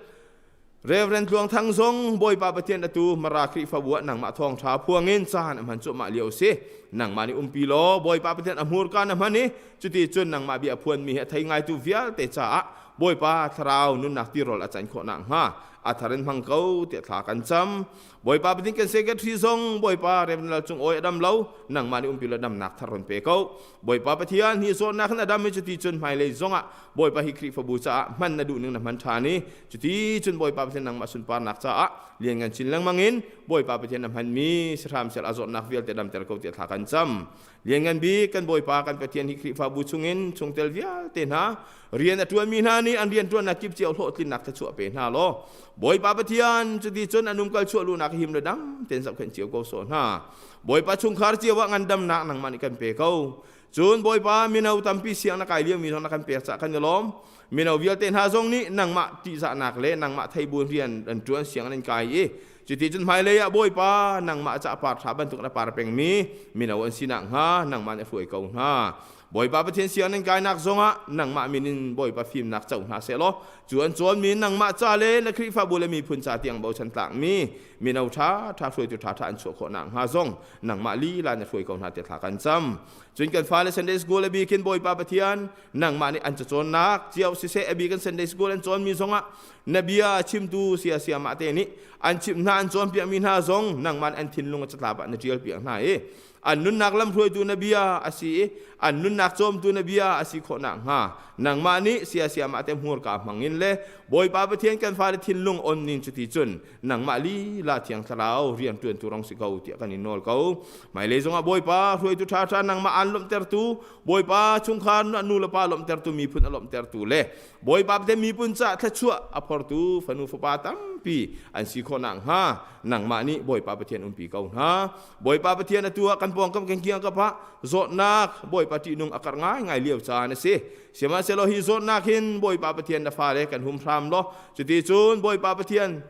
Reverend Tluang Thang zong Bawipa Pathian atu Mara Khrihfabu ah nangmah thawngṭha phuangin caan a hman cuahmah lio si. Nangmah nih umpi law Bawipa Pathian a hmurka na hman i cuti cun nangmah bia phuanmi hi a thei ngaitu vialte caah Bawipa thlarau nunnak tirawl a can khawh nakhnga a thar in hmang ko tiah thla kan cam. Bawipa Pathian kan secretary zong Bawipa Reverend Lal Cung Awi a dam lo nangmah nih umpi law damnak thar ron pe ko. Bawipa Pathian hi zawtnak in a dam i cuti cun hmailei zongah Bawipa hi Khrihfabu caah hman na duh ning na hman ṭhan i cuti cun Bawipa Pathian nangmah sunparnak caah lianngan chin lengmang in Bawipa Pathian na hmanmi sihram sel a zawtnak vialte damter ko tiah thla kan cam. Lianngan bik kan Bawipa kan Pathian hi Khrihfabu chungin chungtel vialte hna rian a ṭuanmi hna nih an rianṭuannak kip cio hlawhtlinnak thluachuah pe hna law Bawipa Pathian cuti cun an umkal chuah luhnak him le dam tein zohkhenh cio ko sawh hna. Bawipa chungkhar cio ah ngandamnak nangmah nih kan pe ko. Cun Bawipa mino tampi siang na kai liomi zong na kan pek caah kan i lawm. Mino vialte hna zong nih nangmah ṭihzahnak le nangmah theibu rian an ṭuan siang an kai i cuti cun hmailei ah Bawipa nangmah caah par ṭha bantuk na par pengmi mino an si nakhnga nangmah nih hruai ko hna. Bawipa Pathian siang nan kainak zongah nangmah min in Bawipa fimnak co hna sehlaw cu an cawnmi nangmah ca le na Khrihfabu le miphun ca tiang bochan tlakmi mino ṭha ṭha hruaitu ṭha ṭha an chuah khawh nakhnga zong nangmah lila na hruai ko hna tiah thla kan cam. Cun kan fale Sunday School a bikin Bawipa Pathian nangmah nih an cacawnnak cio siseh a bikin Sunday School an cawnmi zongah na bia chimtu sia siamah te nih an chimh hna an cawnpiakmi hna zong nangmah an thinlung a catlap ah na ṭial piak hna i an nunnak lamhruaitu na bia a si i an nunnak cawmtu na bia a si khawh nakhnga nangmah nih sia siamah te hmurka hmangin le Bawipa Pathian kan fale thinlung on ning cuti cun nangmah lila thiang thlarau rian ṭuantu rong si ko tiah kan in nawl ko. Hmailei zongah Bawipa hruaitu ṭhaṭha nangmah aan lawmhtertu Bawipa chungkhar nu le pa lawmhtertu miphun a lawmhtertu le Bawipa Pathian miphun caah thluachuah a phortu fanu fapa tampi an si khawh nakhnga nangmah nih Bawipa Pathian umpi ko hna. Bawipa Pathian atu ah kan pawngkam kan kiang kap ah zawtnak Bawipa ṭihnung a karh ngaingai lio caan a si. Sihmanhsehlaw hi zawtnak hin Bawipa Pathian na fale kan hum hram law cuti cun Bawipa Pathian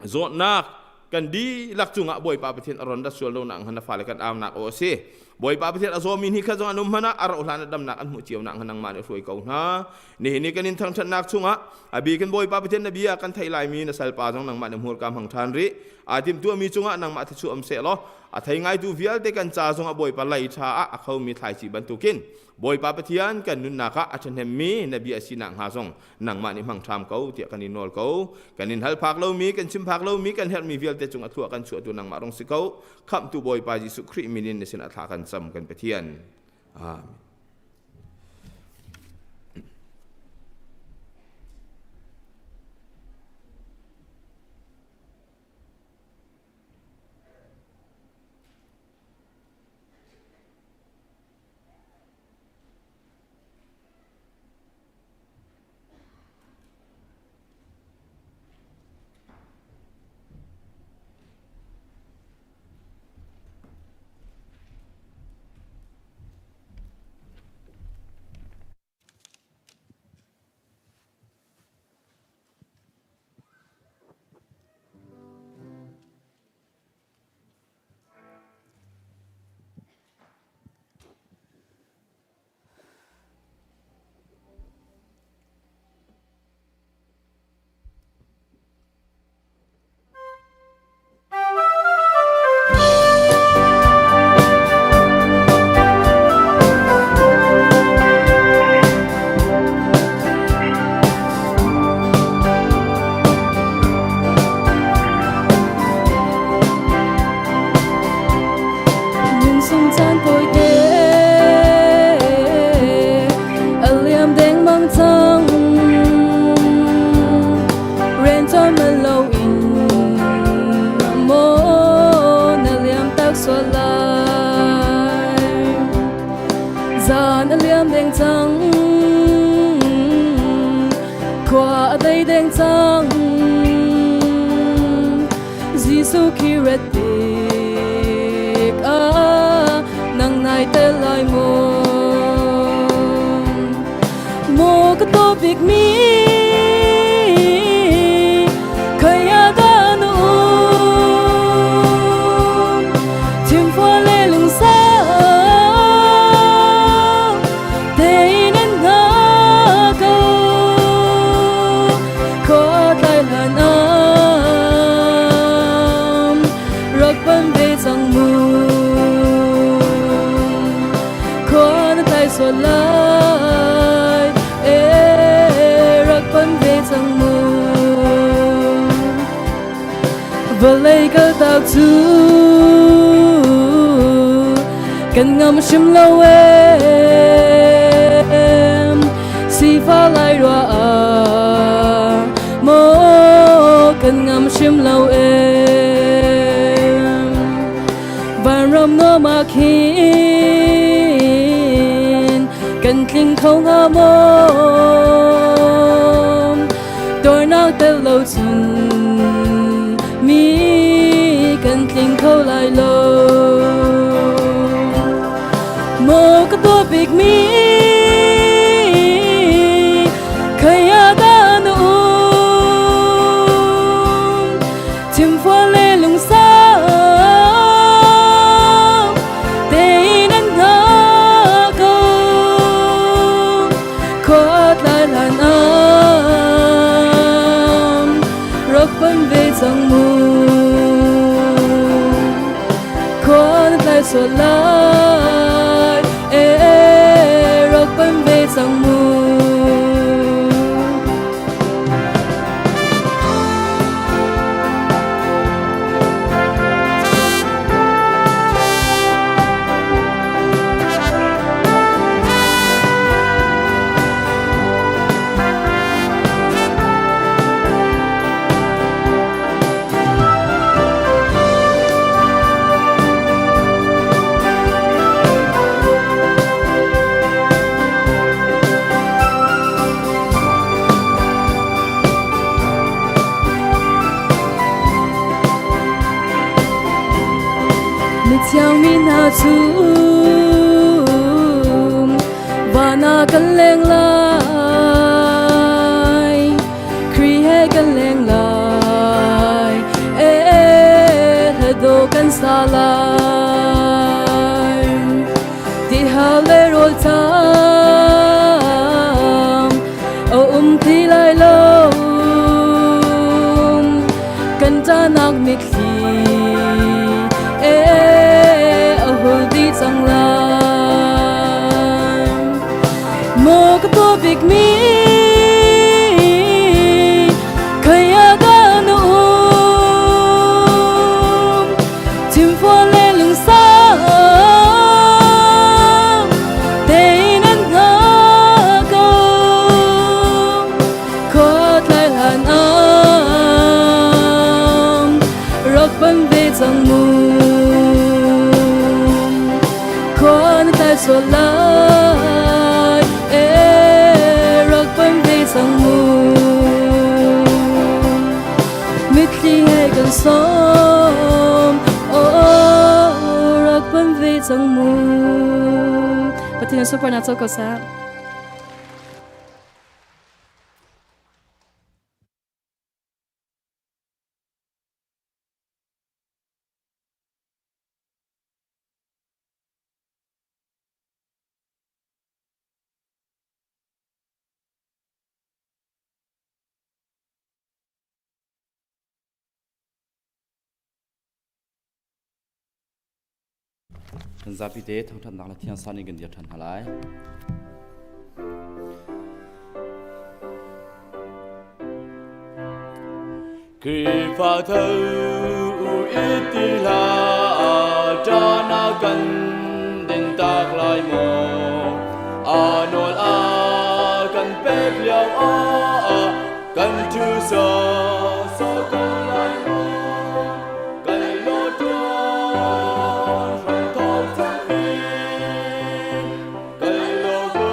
zawtnak kan dihlak cungah Bawipa Pathian a ron rat sual lo nak na fale kan aunak aw a si. Bawipa Pathian a zawmi ni kha zong an um hmanh ah a rauh hlan ah damnak an hmuh cio nak nangmah nih hruai ko hna. Nihin ni kan in thangṭhatnak chungah a bikin Bawipa Pathian na bia kan theih laimi na salpa zong nangmah nih hmurka hmang ṭhan rih. Aa timhtuahmi cungah nangmah thluachuah um seh law a thei ngaitu vialte kan ca zongah Bawipa lei ṭha ah a khomi thlaici bantukin Bawipa Pathian kan nunnak ah a ṭhahnemmi na bia si nakhnga zong nangmah nih hmang ṭham ko tiah kan in nawl ko. Kan in hal phak lomi, kan chim phak lomi, kan herhmi vialte cung a thlua kan chuahtu nangmah rung si ko. Khamhtu Bawipa Jesuh Khrih min in na sinah thla kan cam kan Pathian. Amen. cang Khua a dei deng cang Jesuh khi rat tik ah nang nai tel lai maw Maw ka to bik mi khaya da nu Thim phua le lung sa Tein an nga ko Khua tlai hlan am Rak pan ve cang mu Khua na tlai sual lai Eh rak pan ve cang mu Vawlei kaltak cu kan ngam hrim lo em Sifa lai rua ah maw kan ngam hrim lo em Vanram nuam ah khin kan tling kho hnga maw Dornak tel lo cun mi kan tling kho lai lo Maw ka tuah bik mi khaya da na um Thimfual le lungsau tein an hngak ko. Khua tlai hlan am rak pan ve cang mu. Khua na tlai sual lai, eh rak pan ve cang mu. Mithiang mi hna cu van ah kan leng lai Khrih he kan leng lai eh hla kan sa lai Ti hal le rawl tam a um ti lai lo kan ṭahnak mitthli eh a hul dih cang lai Maw ka paw bik mi khoi ah dah na um Thimfual le lungsau tein an hngak ko. Khua tlai hlan am rak pan ve cang mu. Khua na tlai sual lai, eh rak pan ve cang mu. Mitthli he kan sawm oh rak pan ve cang mu Pathian sunparnak co ko seh. Kan zapi te thangṭhatnak le thiangsan in kan dir ṭhan hna lai. Khrihfa tho u iti hlah, ṭana kan din tak lai maw? A nawl a kan pek lio ah kan ṭhu sawsawh ko lai maw? Kan law ṭuan hram thawk cang in, kan law ko.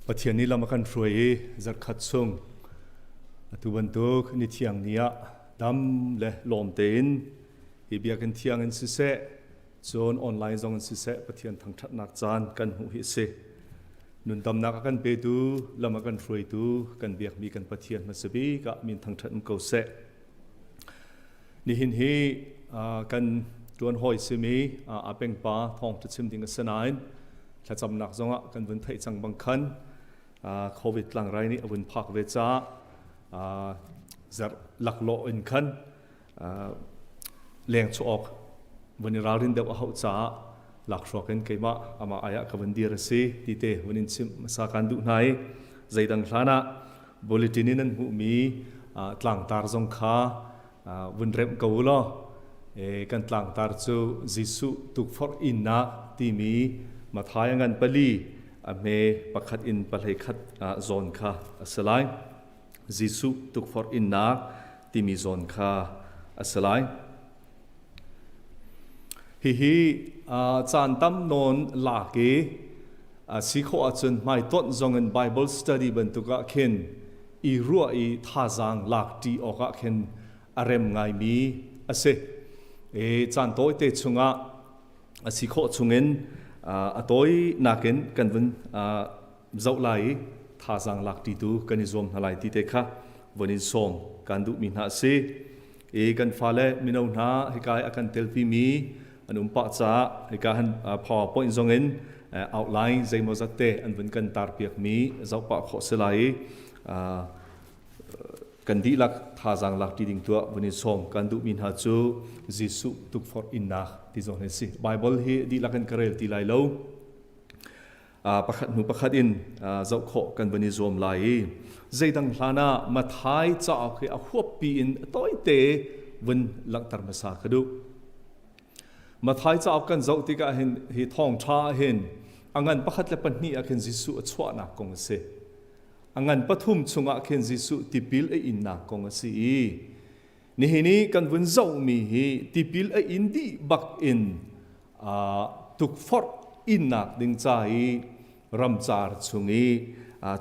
Pathian nih lam a kan hruai i zarhkhat chung atu bantuk ni thiang ni ah dam le lawm tein hi biakinn thiang in siseh cun online zong in siseh Pathian thangṭhatnak caan kan hmuh hi a si. Nundamnak a kan petu, lam a kan hruaitu kan biakmi kan Pathian hmasa bik ah min thangṭhat um ko seh. Nihin hi kan ṭuan hawi simi a pengpa thawng chim ding a si nain thlacamnak zongah kan vun theih cang bang khan COVID tlangrai nih a vun phak ve caah zarh laklawh in khan leng chuah awk vun i ralrin deuh a hauh caah lakhruak in keimah amah ai ah ka vun dir a si ti te vun in chimh hmasa kan duh hna i zeidang hlan ah bulletin in an hmuhmi tlangtar zong kha vun remh ko u law kan tlangtar cu Jesuh tukforh innak timi Matthai a ngan pali a hme pakhat in pahlei khat zawn kha a si lai. Jesuh tukforh innak timi zawn kha a si lai. Hihi caan tam nawn lak i si khawh ahcun hmaitonh zong in Bible study bantuk ah khin i ruah i thazaang lak ṭi awk ah khin a rem ngaimi a si. I caan tawite chungah a si khawh chungin a tawinak in kan vun zoh lai i thazaang lak ṭitu kan i zuam hna lai ti te kha von in sawm kan duhmi hna a si. I kan fale mino hna hika i a kan telpimi an um pah caah hika han PowerPoint zong in outline zeimawzat te an vun kan tarpiakmi zoh pah khawh si lai i kan dihlak thazaang lak ṭi ding tuah vun in sawm kan duhmi hna cu Jesuh tukforh innak ti zong hi si. Bible hi dihlak in ka rel ti lai lo. Pakhat hnu pakhat in zoh khawh kan van i zuam lai i zeidang hlan ah Mathai cauk hi a huappi in tawite vun langhter hmasa ka duh. Mathai cauk kan zoh tikah hin hi thawngṭha ah hin a ngan pakhat le pahnih ah khin Jesuh a chuahnak kong a si. A ngan pathum chungah khin Jesuh tipil a innak kong a si i nihin i kan vun zohmi hi tipil a in dih bak in tukforh innak ding ca i ramcar chung i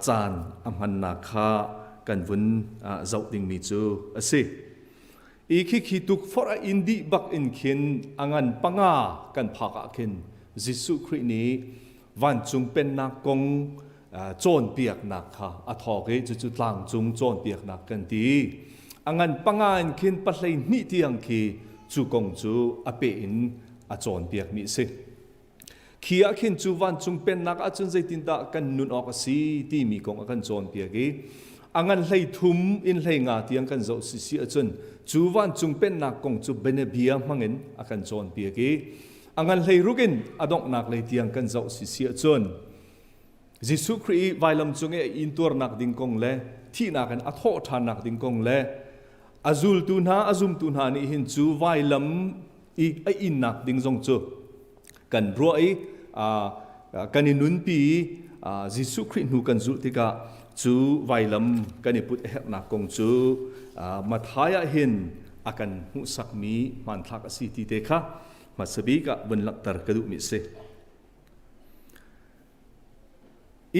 caan a hmannak kha kan vun zoh dingmi cu a si. I khikhi tukforh a in dih bak in khin a ngan panga kan phak ah khin Jesuh Khrih nih vancung pennak kong cawnpiaknak kha a thawk i cucu tlangcung cawnpiaknak kan ti. A ngan panga in khin pahlei hnih tiang khi cu kong cu a peh in a cawnpiakmi a si. Khi ah khin cu vancung pennak ahcun zeitindah kan nun awk a si timi kong a kan cawnpiak i a ngan hlei thum in hlei nga tiang kan zoh si si ahcun cu vancung pennak kong cu bianabia hmangin a kan cawnpiak i a ngan hlei ruk in a donghnak lei tiang kan zoh si si ahcun Jesuh Khrih i vailam cung i a intuarnak ding kong le thihnak in a thawh ṭhannak ding kong le a zultu hna a zumtu hna nih hin cu vailam i a innak ding zong cu kan ruah i kan i nunpi i Jesuh Khrih hnu kan zulh tikah cu vailam kan i put a herhnak kong cu Matthai ah hin a kan hmuhsakmi hmanthlak a si ti te kha hmasa bik ah vun langhter ka duhmi a si.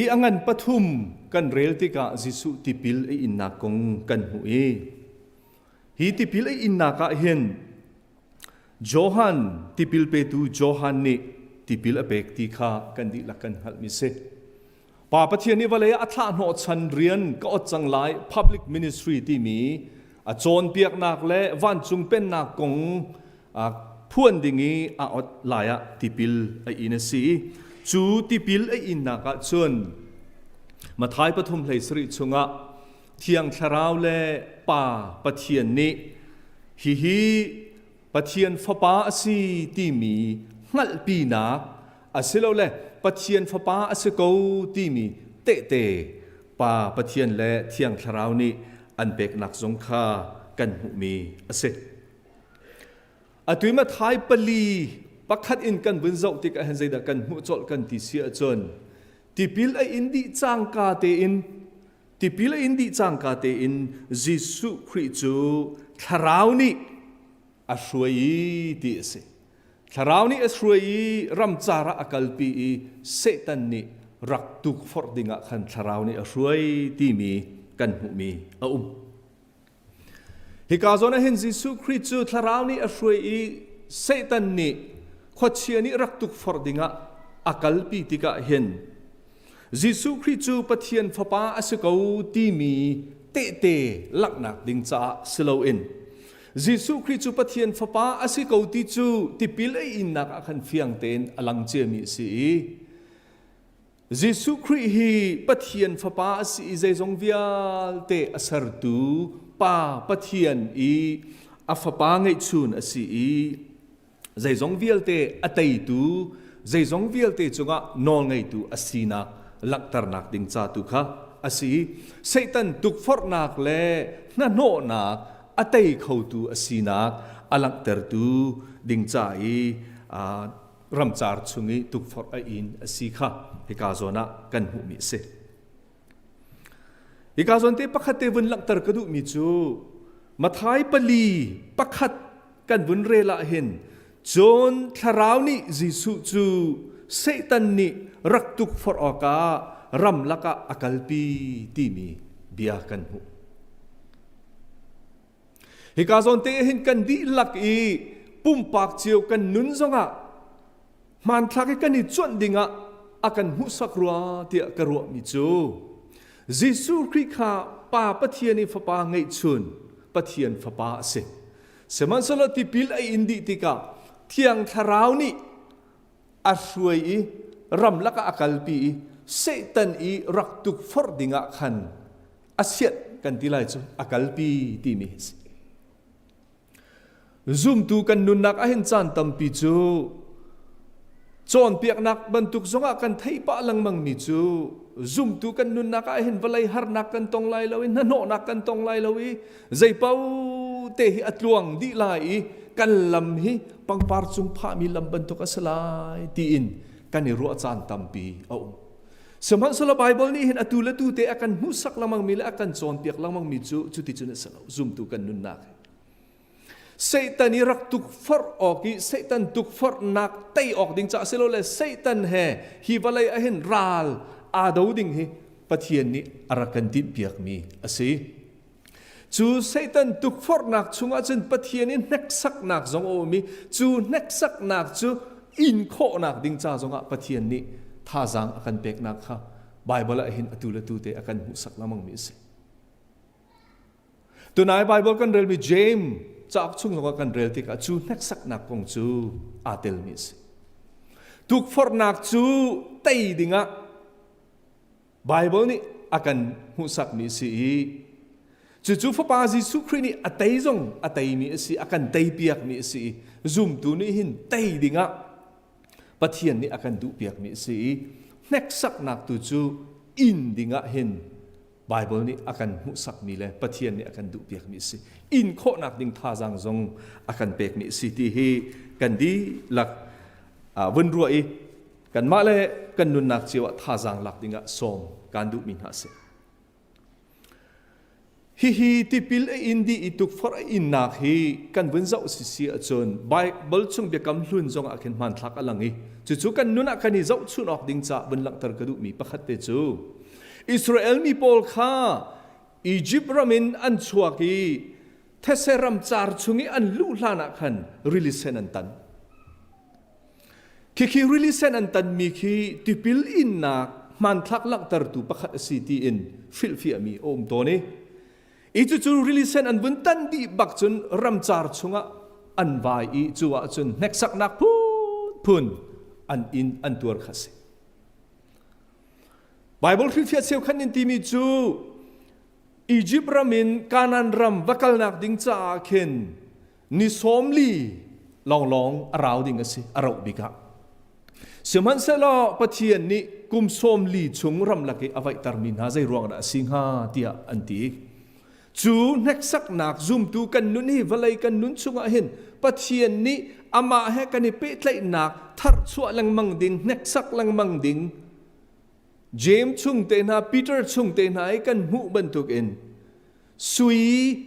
I a ngan pathum kan rel tikah Jesuh tipil a innak kong kan hmuh i hi tipil a innak ah hin Johan tipil petu Johan nih tipil a pek ti kha kan dihlak kan hngalhmi si. Pa Pathian nih vawlei ah a thlah hnawhchan rian ka ot cang lai public ministry timi a cawnpiaknak le vancung pennak kong phuan ding i a ot lai ah tipil a in a si. Cu tipil a innak ah cun Matthai pathum hlei sarih chungah Thiang Thlarau le Pa Pathian nih hihi Pathian Fapa a si timi hngalhpinak asilole Pathian Fapa a si ko timi tehte Pa Pathian le Thiang Thlarau nih an peknak zong kha kan hmuhmi a si. Atu i Matthai pali pakhat in kan vun zoh tikah hin zeidah kan hmuh colh kan ti si ahcun tipil a in dih cangka tein tipil a in dih cangka tein Jesuh Khrih cu Thlarau nih a hruai i ti a si. Thlarau nih a hruai i ramcar ah a kalpi i Satan nih rak tukforh dingah khan thlarau nih a hruai timi kan hmuhmi a um. Hika zawn ah hin Jesuh Khrih cu thlarau nih a hruai i Satan nih khuachia nih rak tukforh dingah a kalpi tikah hin Jesuh Khrih cu Pathian Fapa a si ko timi tehte langhnak ding caah si loin Jesuh Khrih cu Pathian Fapa a si ko ti cu tipil a innak ah khan fiang tein a lang ciami a si i Jesuh Khrih hi Pathian Fapa a si i zeizong vialte a sertu Pa Pathian i a Fapa ngeihchun a si i zeizong vialte a teitu, zeizong vialte cungah nawlngeitu a sinak langhternak ding ca tu kha a si. Satan tukforhnak le hnahnawhnak a tei khotu a sinak a langhtertu ding ca i ramcar chung i tukforh a in a si kha hika zawn ah kan hmuhmi a si. Hika zawn te pakhat te vun langhter ka duhmi cu Mathai 4:1 kan vun rel ah hin cun thlarau nih Jesuh cu Satan nih rak tukforh awkah ramlak ah a kalpi timi bia kan hmuh. Hika zawn te hin kan dihlak i pumpak cio kan nun zongah hmanthlak i kan i cuanh dingah a kan hmuhsak rua tiah ka ruahmi cu Jesuh Khrih kha Pa Pathian i Fapa ngeihchun Pathian Fapa a si. Sihmanhsehlaw tipil a in dih tikah Thiang Thlarau nih a hruai i ramlak ah a kalpi i Satan i rak tukforh dingah khan a siat kan ti lai cu a kalpi timi a si. Zumtu kan nunnak ahhin caan tampi cu cawnpiaknak bantuk zongah kan theih pah lengmang mi cu zumtu kan nunnak ah hin vawlei harnak kan tong lai lo i hnahnawhnak kan tong lai lo i zeipau te hi a tluang dih lai i kan lam hi pangpar cung phahmi lam bantuk a si lai tiin kan i ruah caan tampi a um. Sihmanhsehlaw Baibal nih hin atu le tu te a kan hmuhsak lengmang mi le a kan cawnpiak lengmang mi cu cuticun a si lo zumtu kan nunnak hi. Satan i rak tukforh awk i Satan tukforhnak tei awk ding caah silole Satan he hi vawlei ah hin ral aa do ding hi Pathian nih a rak kan timhpiakmi a si. Cu Satan tukforhnak chungah cun Pathian i hneksaknak zong a um i cu hneksaknak cu in khawhnak ding ca zongah Pathian nih thazaang a kan peknak kha Baibal ah hin atu le tu te a kan hmuhsak lengmangmi a si. Tunai Baibal kan relmi James cauk chung zongah kan rel tikah cu hneksaknak kong cu aa telmi a si. Tukforhnak cu tei dingah Baibal nih a kan hmuhsakmi a si i cucu Fapa Jesuh Khrih nih a tei zong a teimi a si, a kan teipiakmi a si i zumtu nih hin tei dingah Pathian nih a kan duhpiakmi a si i hneksaknak tu cu inn dingah hin Baibal nih a kan hmuhsakmi le Pathian nih a kan duhpiakmi a si. In khawhnak ding thazaang zong a kan pekmi a si ti hi kan dihlak vun ruah i kanmah le kan nunnak cio ah thazaang lak dingah sawm kan duhmi hna a si. Hihi tipil a in dih i tukforh a innak hi kan vun zoh si si ahcun Baibal chung biakam hlun zong ah khin hmanthlak a lang i cucu kan nun ah kan i zohchun awk ding caah vun langhter ka duhmi pakhat te cu Israel mi pawl kha Egypt ram in an chuak i these ram car chung i an luh hlan ah khan rili sen an tan. Khikhi rili sen an tanmi khi tipil innak hmanthlak langhtertu pakhat a si tiin hrilhfiahmi a um tawn i i cucu rili sen an vun tan dih bak cun ramcar chungah an vai i cu ahcun hneksaknak phunphun an in an tuar kha a si. Bible hrilhfiah cheukhat in timi cu Egypt ram in Canaan ram va kalnak ding caah khin ni 40 lawnglawng a rau ding a si a rauh bik ah sihmanhsehlaw Pathian nih kum 40 chung ramlak i a vaihtermi hna zei ruang dah a si hnga tiah an ti cu hneksaknak zumtu kan nun hi vawlei kan nun chungah hin Pathian nih amah he kan i pehtlaihnak tharchuah lengmang ding hneksak lengmang ding James chung te hna Peter chung te hna i kan hmuh bantukin Sui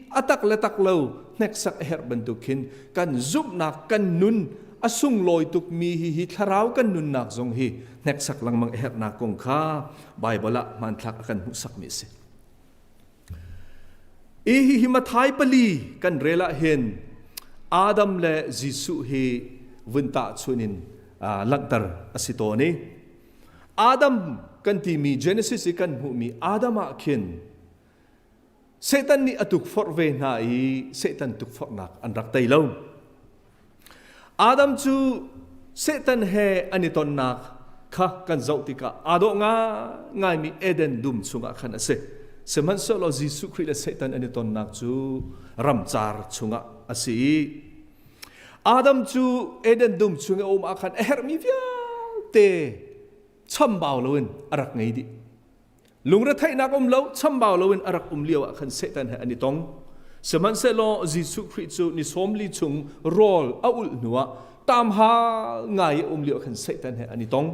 a tak le tak lo hneksak a herh bantuk khin kan zumhnak kan nun a sunglawi tukmi hi hi thlarau kan nunnak zong hi hneksak lengmang a herhnak kong kha Baibal ah hmanthlak a kan hmuhsakmi a si. I hi hi Mathai pali kan rel ah hin Adam le Jesuh hi vun tahchun in langhter a si tawn i Adam kan timi Genesis i kan hmuhmi Adam ah khin Satan nih a tukforh ve hna i Satan tukforhnak an rak tei lo. Adam cu Satan he an i tonnak kha kan zoh tikah aa dawh ngaingaimi Eden dum chungah khan a si. Sihmanhsehlaw Jesuh Khrih le Satan an i tonnak cu ramcar chungah a si i Adam cu Eden dum chung i a um ah khan a herhmi vialte chambau loin a rak ngei dih. Lungretheihnak um lo, chambau loin a rak um lio ah khan Satan he an i tong. Sihmanhsehlaw Jesuh Khrih cu ni 40 chung rawl a ulh hnuah tamhal ngai i a um lio ah khan Satan he an i tong.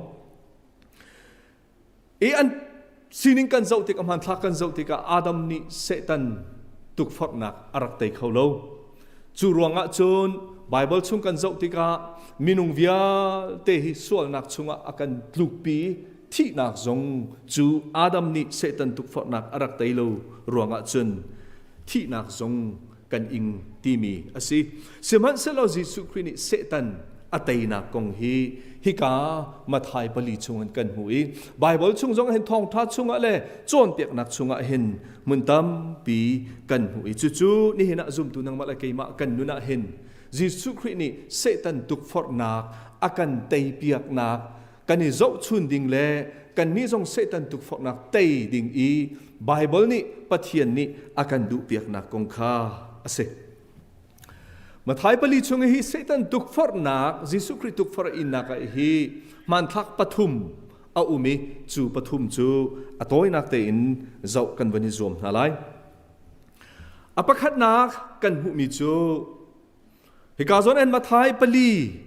I an sining kan zoh tikah hmanthlak kan zoh tikah Adam nih Satan tukforhnak a rak tei kho lo. Cu ruangah cun Baibal chung kan zoh tikah minung vialte hi sualnak chungah a kan tlukpi thihnak zong cu Adam nih Satan tukforhnak a rak tei lo ruangah cun thihnak zong kan ing timi a si. Sihmanhsehlaw Jesuh Khrih nih Satan a teinak kong hi hika Mathai pali chungin kan hmu i Baibal chung zong hin thawngtha chungah le cawnpiaknak chungah hin hmun tampi kan hmu i cucu nihin ah zumtu nangmah le keimah kan nun ah hin Jesuh Khrih nih Satan tukforhnak a kan teipiaknak kan i zohchun ding le kannih zong Satan tukforhnak tei ding i Baibal nih Pathian nih a kan duhpiaknak kong kha a si. Mathai pali chung hi Satan tukforhnak Jesuh Khrih tukforh innak ah hi hmanthlak pathum a um i cu pathum cu a tawinak tein zoh kan van i zuam hna lai. A pakhatnak kan hmuhmi cu Hika zawn en Mathai pali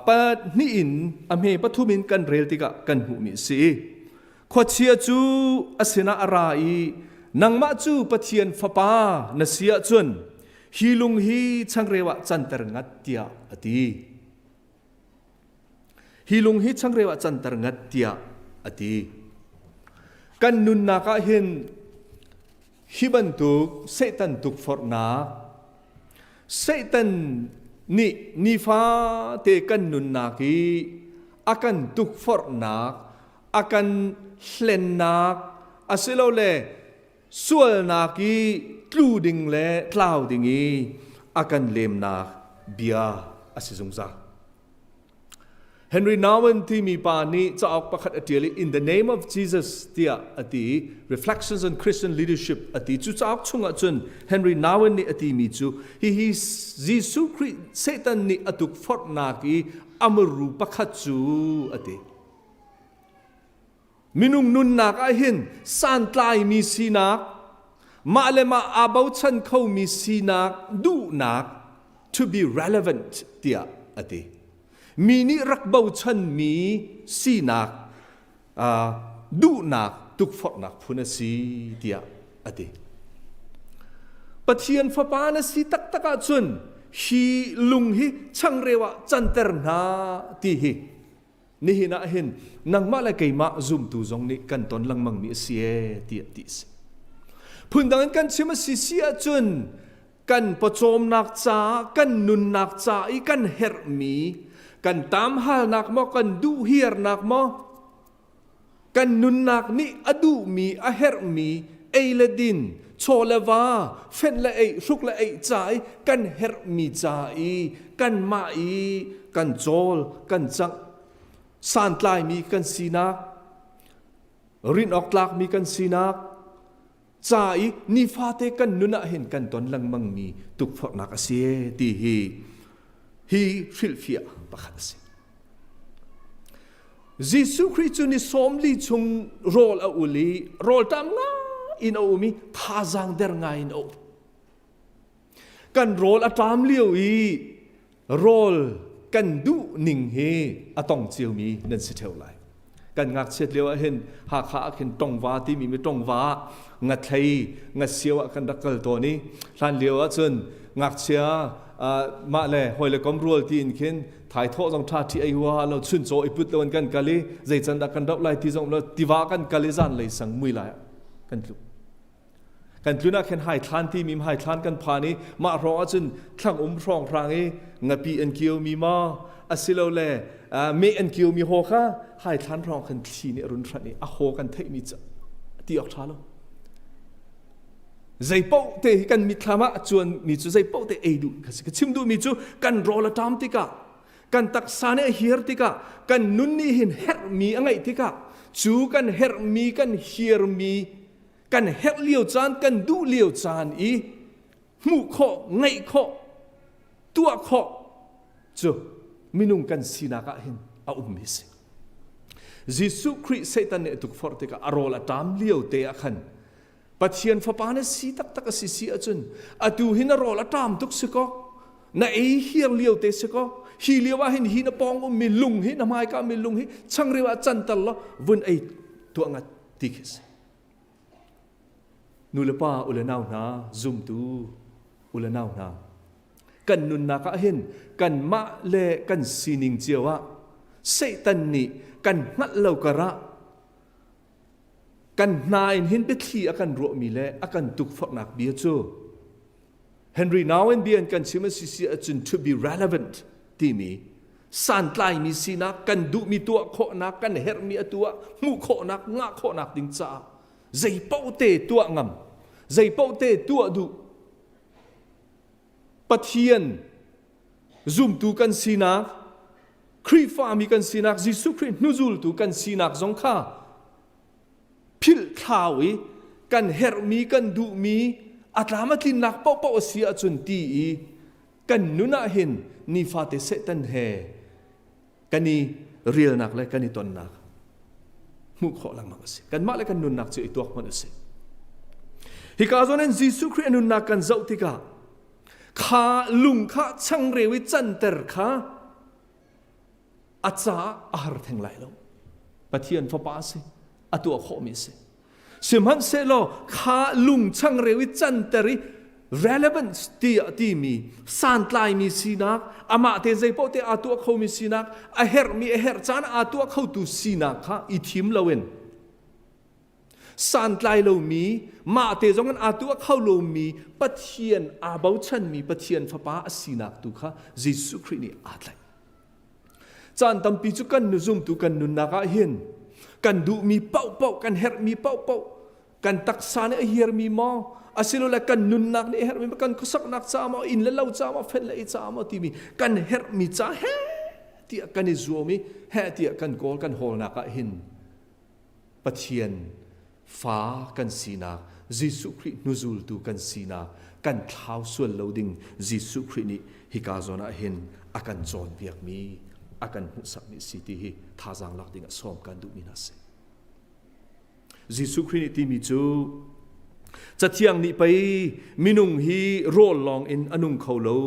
pahnih in a hme pathum in kan rel tikah kan hmuhmi a si. Khuachia cu a sinah a ra i nangmah cu Pathian fapa na si ahcun hi lung hi changreu ah canter ngat tiah a ti. Hi lung hi changreu ah canter ngat tiah a ti. Kan nunnak ah hin Hi bantuk Satan tukforhnak, Satan nih nifate kan nunnak i a kan tukforhnak, a kan hlennak, asilole sualnak i tlu ding le tlau ding i a kan lemnak bia a si zungzal. Henry Nouwen timi pa nih cauk pakhat a ṭial i In the Name of Jesus tiah a ti i Reflections on Christian Leadership a ti. Cu cauk chungah cun Henry Nouwen nih a timi cu hihi Jesuh Khrih Satan nih a tukforhnak i a muru pakhat cu a ti. Minung nunnak ah hin santlaimi sinak, mah le mah aa bochan khomi sinak duhnak to be relevant tiah a ti. Mi nih rak bochanmi sinak duhnak tukforhnak phun a si tiah a ti. Pathian fapa na si taktak ahcun hi lung hi changreu ah canter hna ti hi Nihin ah hin nangmah le keimah zumtu zong nih kan ton lengmang mi a si ee tiah ti a si. Phundang in kan chim a si si ahcun kan pawcawmnak ca, kan nunnak ca i kan herhmi, kan tamhalnak maw, kan duhhiarnak maw, kan nunnak nih a duhmi, a herhmi ei le din, chaw le va, fenh le ei, hruk le ei ca i kan herhmi ca i kanmah i kan cawl, kan cangh, santlaimi kan sinak, rinh awk tlakmi kan sinak, ca i nifate kan nun ah hin kan ton lengmangmi tukforhnak a si ti hi hi hrilhfiah pakhat a si. Jesuh Khrih cu ni 40 chung rawl a ul i rawlṭam ngai in a um i thazaang der ngai in a um. Kan rawl a ṭam lio i rawl kan duh ning hi a tong ciomi nan si ṭheo lai. Kan ngakchiat lio ah hin Hakha ah khin tongva timi mi tongva ah ngathlei ngasio ah kan rak kal tawn i hlan lio ah cun ngakchia mah le hawi le kom rual tiin khin Thai thawh zong ṭha ṭhi ei hua lo chun caw i put lo in kan kal i zei can dah kan rauh lai ti zong lo tiva kan kal i zan lei sang mui lai kan tlu. Kan tlun ah khin hai thlan ti mi hai thlan kan phan i mah hrawng ahcun thlang um hrawng hrang i ngapi an kio mi ma asilole meh an kio mi haw kha hai thlan hrawng khan thli nih a run hranh i a haw kan theih mi ti awk ṭha lo. Zei paoh te hi kan mitthlam ah a cuan mi cu zei paoh te ei duh ka si. Ka chim duh mi cu kan rawl a ṭam tikah kan taksa nih a hiar tikah kan nun nih hin herhmi a ngeih tikah cu kan herhmi kan hiarmi kan herh lio caan kan duh lio caan i hmuh khawh ngeih khawh tuah khawh cu minung kan sinak ah hin a ummi si. Jesuh Khrih Satan nih a tukforh tikah a rawl a ṭam lio te ah khan Pathian fapa na si taktak a si si ahcun atu hi na rawl a ṭam tuk si kaw na ei hiar lio te si kaw hi lio ah hin hi na pawng ummi lung hi na hmaika mi lung hi changreu ah canter law vun ei tuah ngat ti khi si. Nu le pa u le nau hna zumtu u le nau hna kan nunnak ah hin kanmah le kan sining cio ah Satan nih kan hngalh lo karah kan hna in hin biathli a kan ruahmi le a kan tukforhnak bia cu Henry Nouwen bia in kan chim a si si ahcun to be relevant timi santlaimi sinak kan duhmi tuah khawhnak kan herhmi a tuah hmuh khawhnak ngah khawhnak ding caah zei paoh te tuah ngam zei paoh te tuah duh Pathian zumtu kan sinak Khrihfami kan sinak Jesuh Khrih hnuzultu kan sinak zong kha philh thlau i kan herhmi kan duhmi a tlam a tlinnak paohpaoh a si ahcun ti i kan nun ah hin nifate Satan he kan i rialnak le kan i tonnak hmuh khawh lengmang a si. Kanmah le kan nunnak cu i tuak hmanh a si. Hika zawn in Jesuh Khrih a nunnak kan zoh tikah kha lung kha changreu i canter kha a caah a har theng lai lo. Pathian fapa a si, a tuah khawhmi a si. Sihmanhsehlaw kha lung changreu i canter i relevance tiah timi santlaimi sinak amah te zeipaoh te aa tuah khomi sinak a herhmi a herh caan aa tuah khotu sinak kha i thim loin santlai lomi mah te zong in aa tuah kho lomi Pathian aa bochanmi Pathian fapa a sinak tu kha Jesuh Khrih nih aa tlaih. Caan tampi cu kan nu zumtu kan nunnak ah hin kan duhmi paohpaoh kan herhmi paohpaoh kan taksa nih a hiarmi maw asilole kan nunnak nih a herhmi maw kan khuasaknak ca maw inn le lo ca maw fen le i ca maw timi kan herhmi ca he tiah kan i zuam i he tiah kan kawl kan hawlnak ah hin Pathian fa kan sinak Jesuh Khrih hnuzultu kan sinak kan thlau sual lo ding Jesuh Khrih nih hika zawn ah hin a kan cawnpiakmi a kan hmuhsakmi si ti hi thazaang lak ding ah sawm kan duhmi hna si. Jesuh Khrih nih timi cu Cathiang nih pei minung hi rawl lawng in a nung kho lo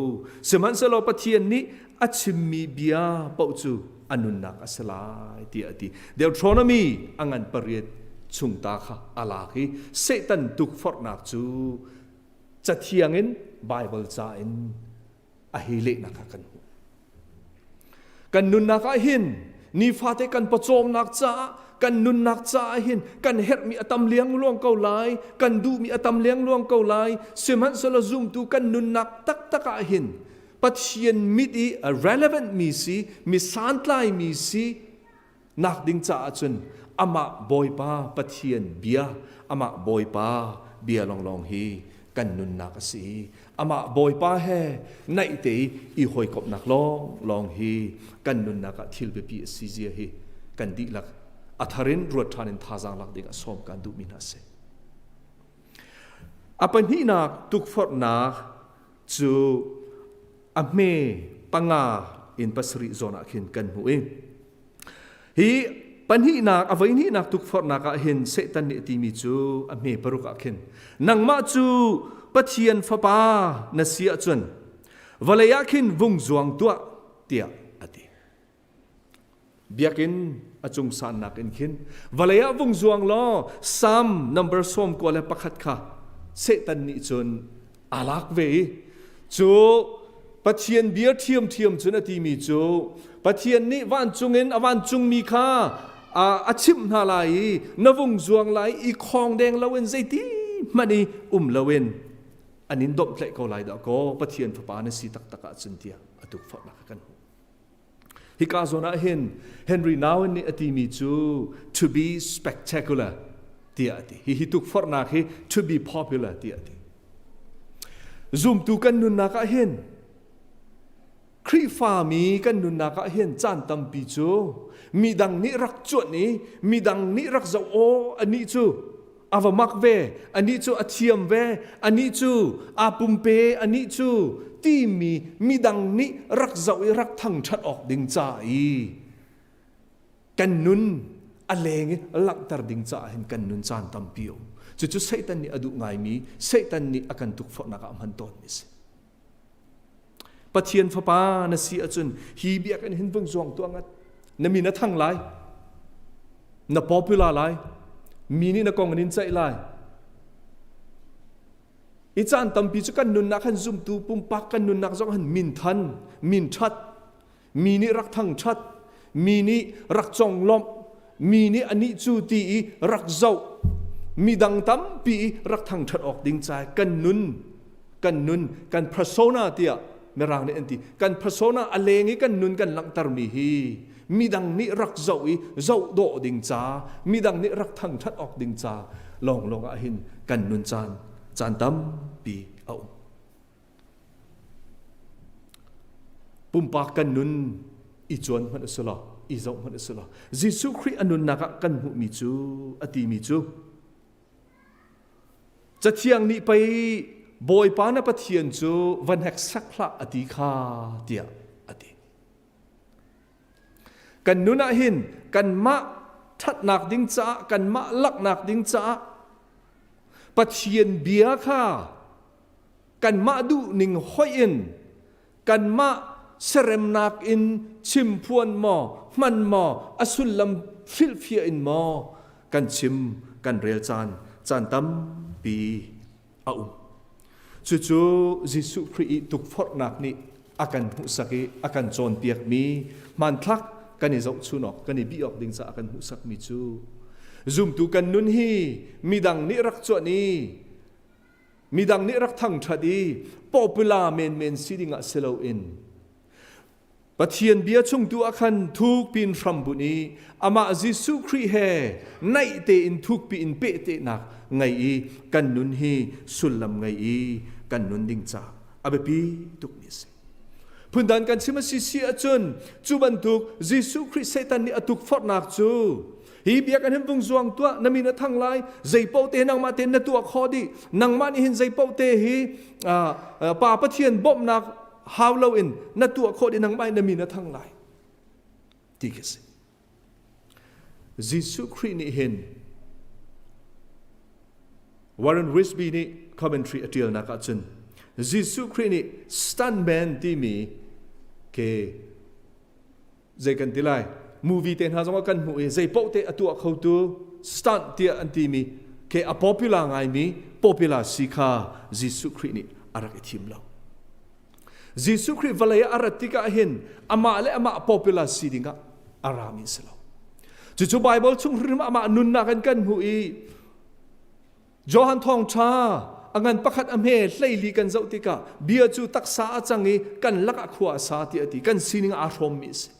sihmanhsehlaw Pathian nih a chimmi bia paoh cu a nunnak a si lai tiah a ti. Deuteronomy a ngan pariat chung ta kha a lak i Satan tukforhnak cu Cathiang in Baibal ca in a hei lehnak kha kan hmuh. Kan nunnak ah hin nifate kan pawcawmnak caah kan nunnak caah hin kan herhmi a tam liangluang ko lai, kan duhmi a tam liangluang ko lai, sihmanhsehlaw zumtu kan nunnak taktak ah hin Pathian mit i a relevant mi si, mi santlai mi si nak ding caah cun amah Bawipa Pathian bia, amah Bawipa bia lawnglawng hi kan nunnak a si. Amah Bawipa he naih te i hawikomhnak lawnglawng hi kan nunnak ah thil biapi a si zia hi kan dihlak a thar in ruat ṭhan in thazaang lak ding ah sawm kan duhmi hna a si. A pahnihnak tukforhnak cu a hme panga in pasarih zawn ah khin kan hmuh i hi pahnihnak a voihnihnak tukforhnak ah hin Satan nih a timi cu a hme paruk ah khin nangmah cu Pathian fapa na si ahcun vawlei ah khin vung zuang tuah tiah a ti. Biakinn a cung sannak in khin vawlei ah vung zuang law Psalm number 91 kha Satan nih cun aa lak ve i cu Pathian bia ṭhiamṭhiam cun a timi cu Pathian nih vancung in a vancungmi kha a chimh hna lai i na vung zuang lai i khawng deng loin zeiti hmanh i um loin an in domhtlaih ko lai dah kaw Pathian fapa na si taktak ahcun tiah a tukforhnak kan hmuh. Hika zawn ah hin Henry Nouwen nih a timi cu to be spectacular tiah a ti. Hihi tukforhnak hi to be popular tiah a ti. Zumtu kan nunnak ah hin Khrihfami kan nunnak ah hin caan tampi cu midang nih rak cuanh i midang nih rak zoh aw anih cu a va mak ve anih cu a thiam ve anih cu aa pumpe anih cu timi midang nih rak zoh i rak thangṭhat awk ding ca i kan nun a leng i langhter ding caah hin kan nun caan tampi a um. Cucu Satan nih a duh ngaimi Satan nih a kan tukforhnak ah a hman tawnmi a si. Pathian fapa na si ahcun hi biakinn hin vung zuang tuah ngat. Na min a thang lai. Na popular lai. Mi nih na kong in in ceih lai. I caan tampi cu kan nunnak han zumtu pumpak kan nunnak zong han min than, min that, mi nih rak thangṭhat, mi nih rak conglawmh, mi nih anih cu ti i rak zoh, midang tampi i rak thangṭhat awk ding cai kan nun kan nun kan persona tiah mirang nih an ti kan persona a leng i kan nun kan langhtermi hi midang nih rak zoh i zoh dawh ding ca midang nih rak thangṭhat awk ding ca lawnglawng ah hin kan nun caan caan tampi a um. Pumpak kan nun i cuan hmanh a si lo, i zoh hmanh a si lo. Jesuh Khrih a nunnak ah kan hmuhmi cu a timi cu Cathiang nih pei Bawipa na Pathian cu van heksak hlah a ti kha tiah a ti. Kan nun ah hin kanmah ṭhatnak ding caah, kanmah laknak ding caah Pathian bia kha kanmah duhning hoih in kanmah seremnak in chimphuan maw hman maw a sullam hrilhfiah in maw kan chim kan rel caan caan tampi a um. Cucu Jesuh Khrih i tukforhnak nih a kan hmuhsak i a kan cawnpiakmi hmanthlak kan i zohchun awk kan i bih awk ding caah a kan hmuhsakmi cu zumtu kan nun hi midang nih rak cuanh i midang nih rak thangṭhat i popular menmen si dingah si loin Pathian bia chung tu ah khan thuk piin hram bunh i amah Jesuh Khrih he naih tein thuk piin pehtehnak ngei i kan nun hi sullam ngei i kan nun ding ca a biapi tukmi a si. Phundan kan chim a si si ahcun cu bantuk Jesuh Khrih Satan nih a tukforhnak cu hi biakinn hin vung zuang tuah na min a thang lai zeipaoh te nangmah tein na tuah khawh dih nangmah nih hin zeipaoh te hi Pa Pathian bawmhnak hau loin na tuah khawh i nangmah na min a thang lai ti khi si. Jesuh Khrih nih hin Warren Wiersbe nih commentary a ṭialnak ahcun Jesuh Khrih nih stuntman timi ke zei kan ti lai movie te hna zongah kan hmuh i zei paoh te a tuah khotu stunt tiah an timi ke a popular ngaimi popular si kha Jesuh Khrih nih a rak i thim lo. Jesuh Khrih vawlei ah a rat tikah hin amah le amah popular si dingah a rami si lo. Cucu Bible chung hrim amah nunnak in kan hmuh i Johan thawngṭha a ngan pakhat a hme hleili kan zoh tikah bia cu taksa a cang i kan lakah khua a sa tiah a ti. Kan sining aa hrawmmi a si.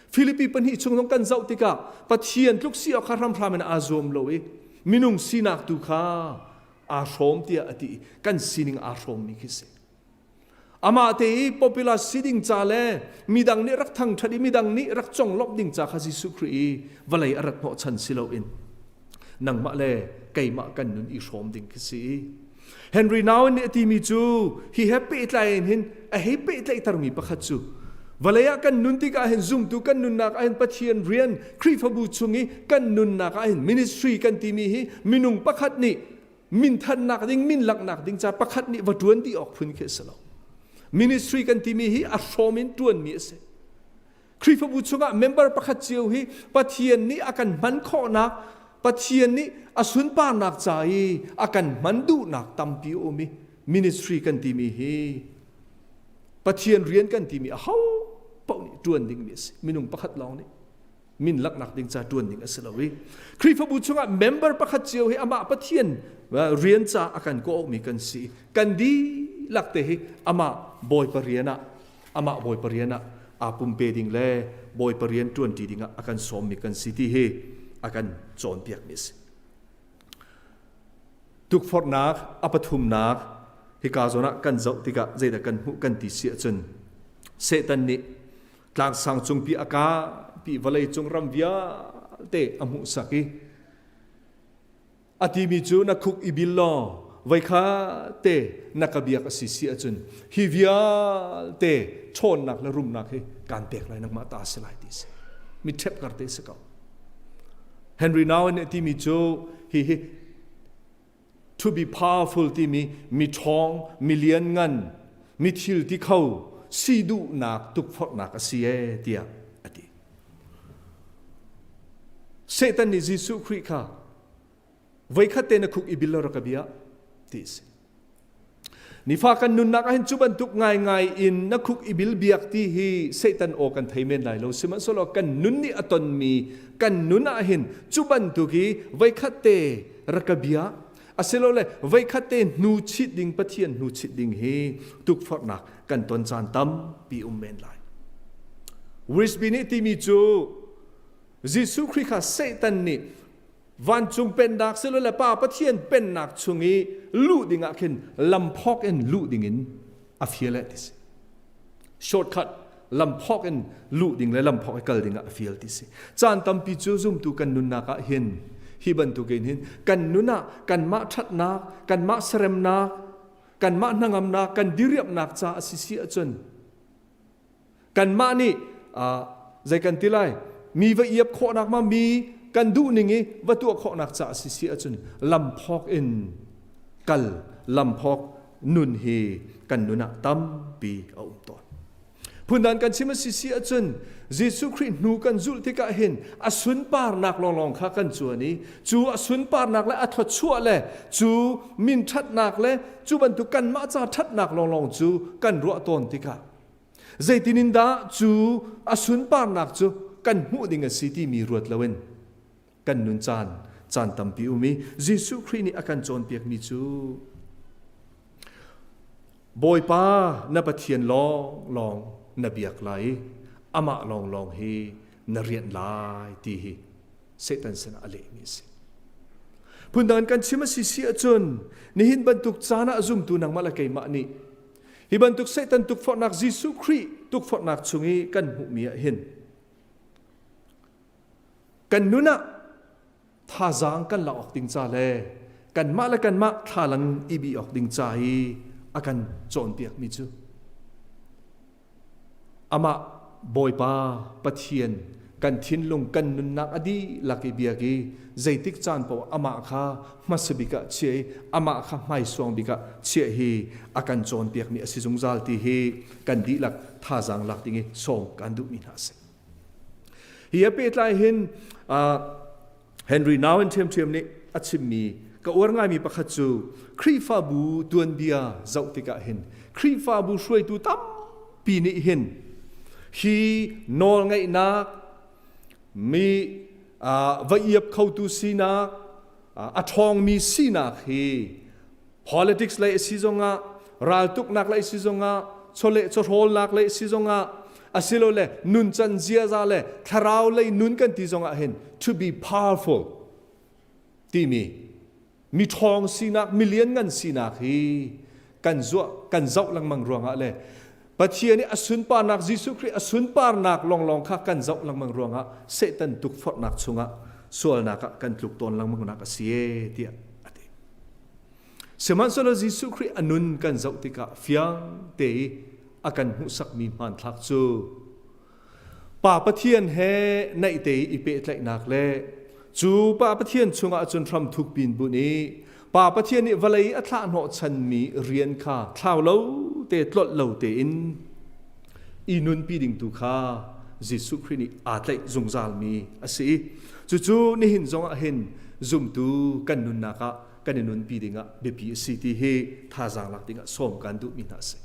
Filipi pahnih chung zong kan zoh tikah Pathian tluk si awk kha hramhram in aa zuam lo i minung sinak tu kha aa hrawm tiah a ti i kan sining aa hrawmmi khi si. Amah te i popular si ding ca le midang nih rak thangṭhat i midang nih rak conglawmh ding ca kha Jesuh Khrih i vawlei a rat hnawhchan si loin nangmah le keimah kan nun i hrawm ding khi si. Henry Nouwen nih a timi cu hi he pehtlai in hin a hei pehtlaihtermi pakhat cu vawlei ah kan nun tikah hin zumtu kan nunnak ah hin Pathian rian Khrihfabu chung i kan nunnak ah hin ministry kan timi hi minung pakhat nih minthannak ding min laknak ding ca pakhat nih va ṭuan dih awk phun khi a si lo. Ministry kan timi hi a hrawm in ṭuanmi a si. Khrihfabu chungah member pakhat cio hi Pathian nih a kan hman khawhnak, Pathian nih a sunparnak ca i a kan hman duhnak tampi a um i ministry kan timi hi. Pathian rian kan timi a ho paoh nih ṭuan dingmi a si. Minung pakhat lawng nih min laknak ding ca ṭuan ding a si lo i Khrihfabu chungah member pakhat cio hi amah Pathian rian ca a kan kawhmi kan si. Kan dihlak te hi amah Bawipa rian ah amah Bawipa rian ah aa pumpe ding le Bawipa rian ṭuanṭi ding ah a kan sawmmi kan si ti hi a kan cawnpiakmi a si. Tukforhnak a pathumnak hika zawn ah kan zoh tikah zeidah kan hmuh kan ti si ahcun Satan nih tlangsang cungpi a ka pi vawlei cung ram vialte a hmuhsak i a timi cu na khuk i bil law voikha te na ka biak a si si ahcun hi vialte ṭhawnnak le rumnak hi kaan pek lai nangmah ta si lai ti si mi ṭhep kar te si ko Henry Nouwen nih timi cu hi hi to be powerful timi mi ṭhawng mi lianngan mi thil ti kho si duhnak tukforhnak a si ee tiah a ti Satan nih Jesuh Khrih kha voikhat te na khuk i bil lo rak ka bia ti a si. Nifa kan nunnak ahhin cu bantuk ngaingai in na khuk i bil biak ti hi Satan aw kan thei men lai lo. Sihmanhsehlaw kan nun nih a tonmi kan nun ahhin cu bantuk hi voikhat te rak ka bia asilole voikhat te hnu chit ding Pathian hnu chit ding hi tukforhnak kan ton caan tampi um men lai. Wisby nih timi cu Jesuh Khrih kha Satan nih vancung pennak silole Pa Pathian pennak chung i luh dingah khin lamphawk in luh dingin a fial eh ti si. Shortcut lamphawk in luh ding le lamphawk i kal dingah a fial ti si. Caan tampi cu zumtu kan nunnak ah hin hi bantukin hin kan nun ah kanmah ṭhatnak, kanmah seremnak, kanmah hnangamnak, kan diriamhnak ca a si si ahcun Kanmah nih zei kan ti lai mi va iap khawhnak ma mi kan duh ning i va tuah khawhnak ca a si si ahcun lamphawk in kal lamphawk nun hi kan nun ah tampi a um tawn. Phundan kan chim a si si ahcun Jesuh Khrih hnu kan zulh tikah hin a sunparnak lawnglawng kha kan cuan i cu a sunparnak le a thluachuah le cu min ṭhatnak le cu bantuk kanmah ca ṭhatnak lawnglawng cu kan ruah tawn tikah Zeitin in dah cu a sunparnak cu kan hmuh ding a si timi ruat loin kan nun caan caan tampi um i Jesuh Khrih nih a kan cawnpiakmi cu Bawipa na Pathian lawnglawng na biak lai i amah lawnglawng hi na rianh lai ti hi Satan sinah a lehmi a si. Phundang in kan chim a si si ahcun nihin bantuk caan ah zumtu nangmah le keimah nih Hi bantuk Satan tukforhnak Jesuh Khrih tukforhnak chung i kan hmuhmi ah hin kan nun ah thazaang kan lak awk ding ca le kanmah le kanmah thlalang i bih awk ding ca i a kan cawnpiakmi cu Amah Bawipa Pathian kan thinlung kan nunnak a dihlak i biak i zeitik caan paoh amah kha hmasa bik ah chiah i amah kha hmaisuang bik ah chiah hi a kan cawnpiakmi a si zungzal ti hi kan dihlak thazaang lak ding i sawm kan duhmi hna a si. Hi a pehtlai hin Henry Nouwen ṭhiamṭhiam nih a chimmi ka uar ngaimi pakhat cu Khrihfabu tuanbia zoh tikah hin Khrihfabu hruaitu tampi nih hin hi nawlngeihnak mi va iap khotu sinak a ṭhawngmi sinak hi politics lei a si zongah raltuknak lei si zongah chawleh chawhrawlnak lei si zongah asilole nuncan ziaza le thlarau lei nun kan ti zongah hin to be powerful timi mi ṭhawng sinak mi lianngan sinak hi kan zuah kan zoh lengmang ruangah le Pathian i a sunparnak Jesuh Khrih a sunparnak lawnglawng kha kan zoh lengmang ruangah Satan tukforhnak chungah sualnak ah kan tluk tawn lengmangnak a si e tiah a ti. Sihmanhsehlaw Jesuh Khrih a nun kan zoh tikah fiang te i a kan hmuhsakmi hmanthlak cu Pa Pathian he naih te i pehtlaihnak le cu Pa Pathian chungah cun hramthuk pin bunh i Pa Pathian nih vawlei a thlah hnawhchanmi rian kha thlau lo te tlolh lo tein i nunpi ding tu kha Jesuh Khrih nih aa tlaih zungzalmi a si i cucu nihin zongah hin zumtu kan nunnak ah kan i nunpi dingah biapi a si ti hi thazaang lak dingah sawm kan duhmi hna a si.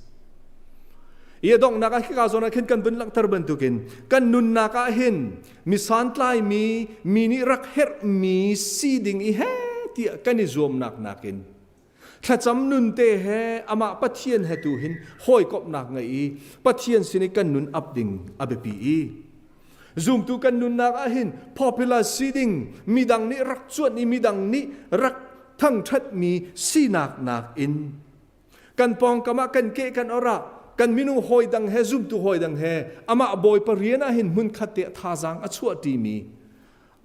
I a donghnak ah khika zawn ah khin kan vun langhter bantukin kan nunnak ah hin mi santlaimi mi nih rak herhmi si ding i he tiah kan i zuamnak nakin thlacam nun te he amah Pathian he tu hin hawikomhnak ngei i Pathian sin i kan nun ap ding a biapi i zumtu kan nunnak ah hin popular si ding midang nih rak cuanh i midang nih rak thangṭhatmi sinak nakin kan pawngkam ah kan ke kan or ah kan minung hawi dang he zumtu hawi dang he amah Bawipa rian ah hin hmun khat te thazaang a chuah ṭimi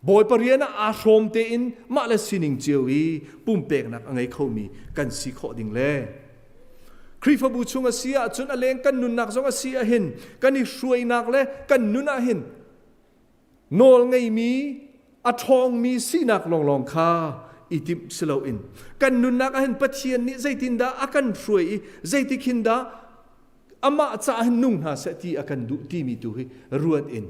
Bawipa rian ah aa hrawm tein mah le sining cio i pumpeknak a ngei khomi kan si khawh ding le Khrihfabu chung a si ahcun a leng kan nunnak zong a si ahhin kan i hruainak le kan nun ahhin nawl ngeimi a ṭhawngmi sinak lawnglawng kha i timh si loin kan nunnak ahhin Pathian nih zeitindah a kan hruai i zeitikhin dah amah caah hin nung hna seh ti a kan duh timi tu hi ruat in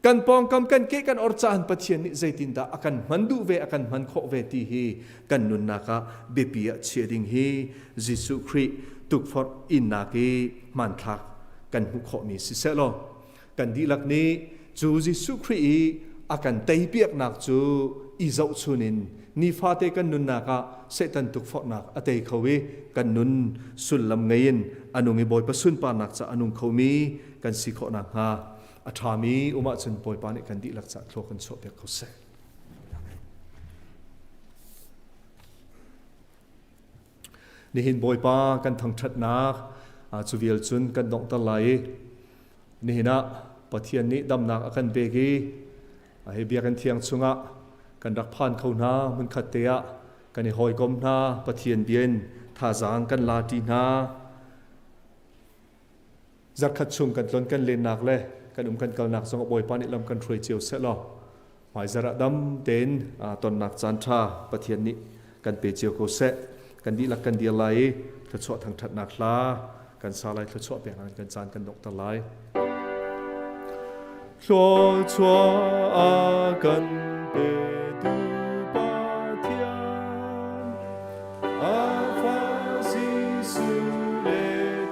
kan pawngkam kan ke kan or caan Pathian nih zeitindah a kan hman duh ve a kan hman khawh ve ti hi kan nunnak ah biapi ah chia ding hi Jesuh Khrih tukforh innak i hmanthlak kan hmuh khawhmi si seh law kan dihlak nih cu Jesuh Khrih i a kan teipiaknak cu i zohchun in nifate kan nunnak ah Satan tukforhnak a tei kho i kan nun sullam ngei in a nung i Bawipa sunparnak ca a nung khomi kan si khawh nakhnga a ṭhami um ahcun Bawipa nih kan dihlak ca thlua kan chuahpiak ko seh. Nihin Bawipa kan thangṭhatnak cu vial cun kan donghter lai i nihin ah Pathian nih damnak a kan pek i hi biakinn thiang chungah kan rak phan kho hna hmunkhat te ah kan i hawikom hna Pathian bia in thazaang kan la ṭi hna. Zarkhat chung kan tlon kan lennak le kan um kan kalnak zong Bawipa nih lam kan hruai cio seh law hmaizarh ah dam tein tonnak caan ṭha Pathian nih kan pe cio ko seh. Kan dihlak kan dir lai i thluachuah thangṭhatnak hla kan sa lai thluachuah pek kan caan kan donghter lai. Thluachuah a kan petu Pathian, a fa Jesuh le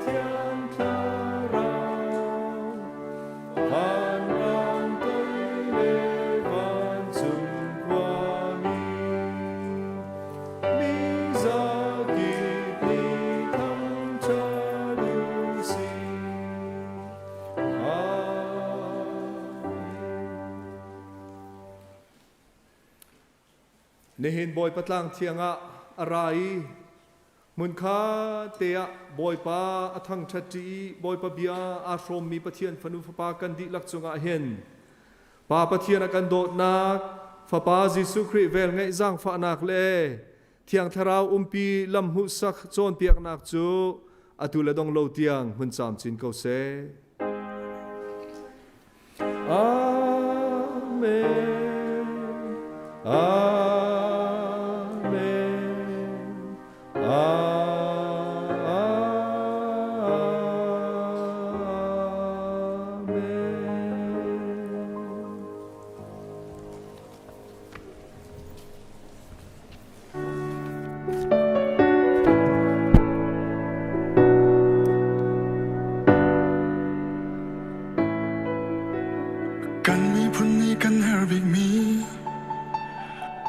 Thiang Thlarau, vanram toi le vancung khuami, mi zakip nih thangṭhat u sih. Nihin Bawipa tlang thiang ah a ra i hmunkha te ah Bawipa a thangṭhat ṭi i Bawipa bia aa hrawmmi Pathian fanu fapa kan dihlak cungah hin Pa Pathian a kan dawtnak, Fapa Jesuh Khrih velngeih zaangfahnak le Thiang Thlarau umpi lam hmuhsak cawnpiaknak cu atu le dong lo tiang hmun camcin ko seh. Amen. Amen. Amen. Kan miphun nih kan herh bikmi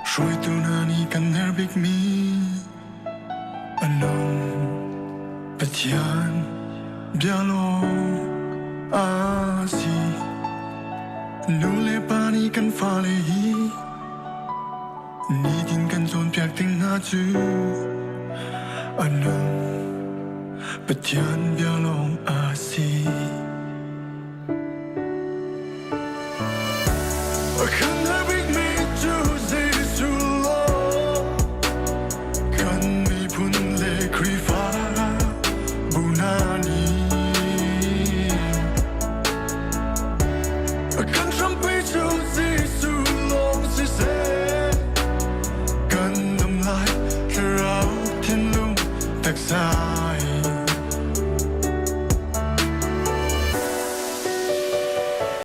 hruaitu hna nih kan herh bikmi a nung Pathian bia lawng a si. Nu le pa nih kan fale hi Nitin kan cawnpiak ding hna cu a nung Pathian bia lawng a.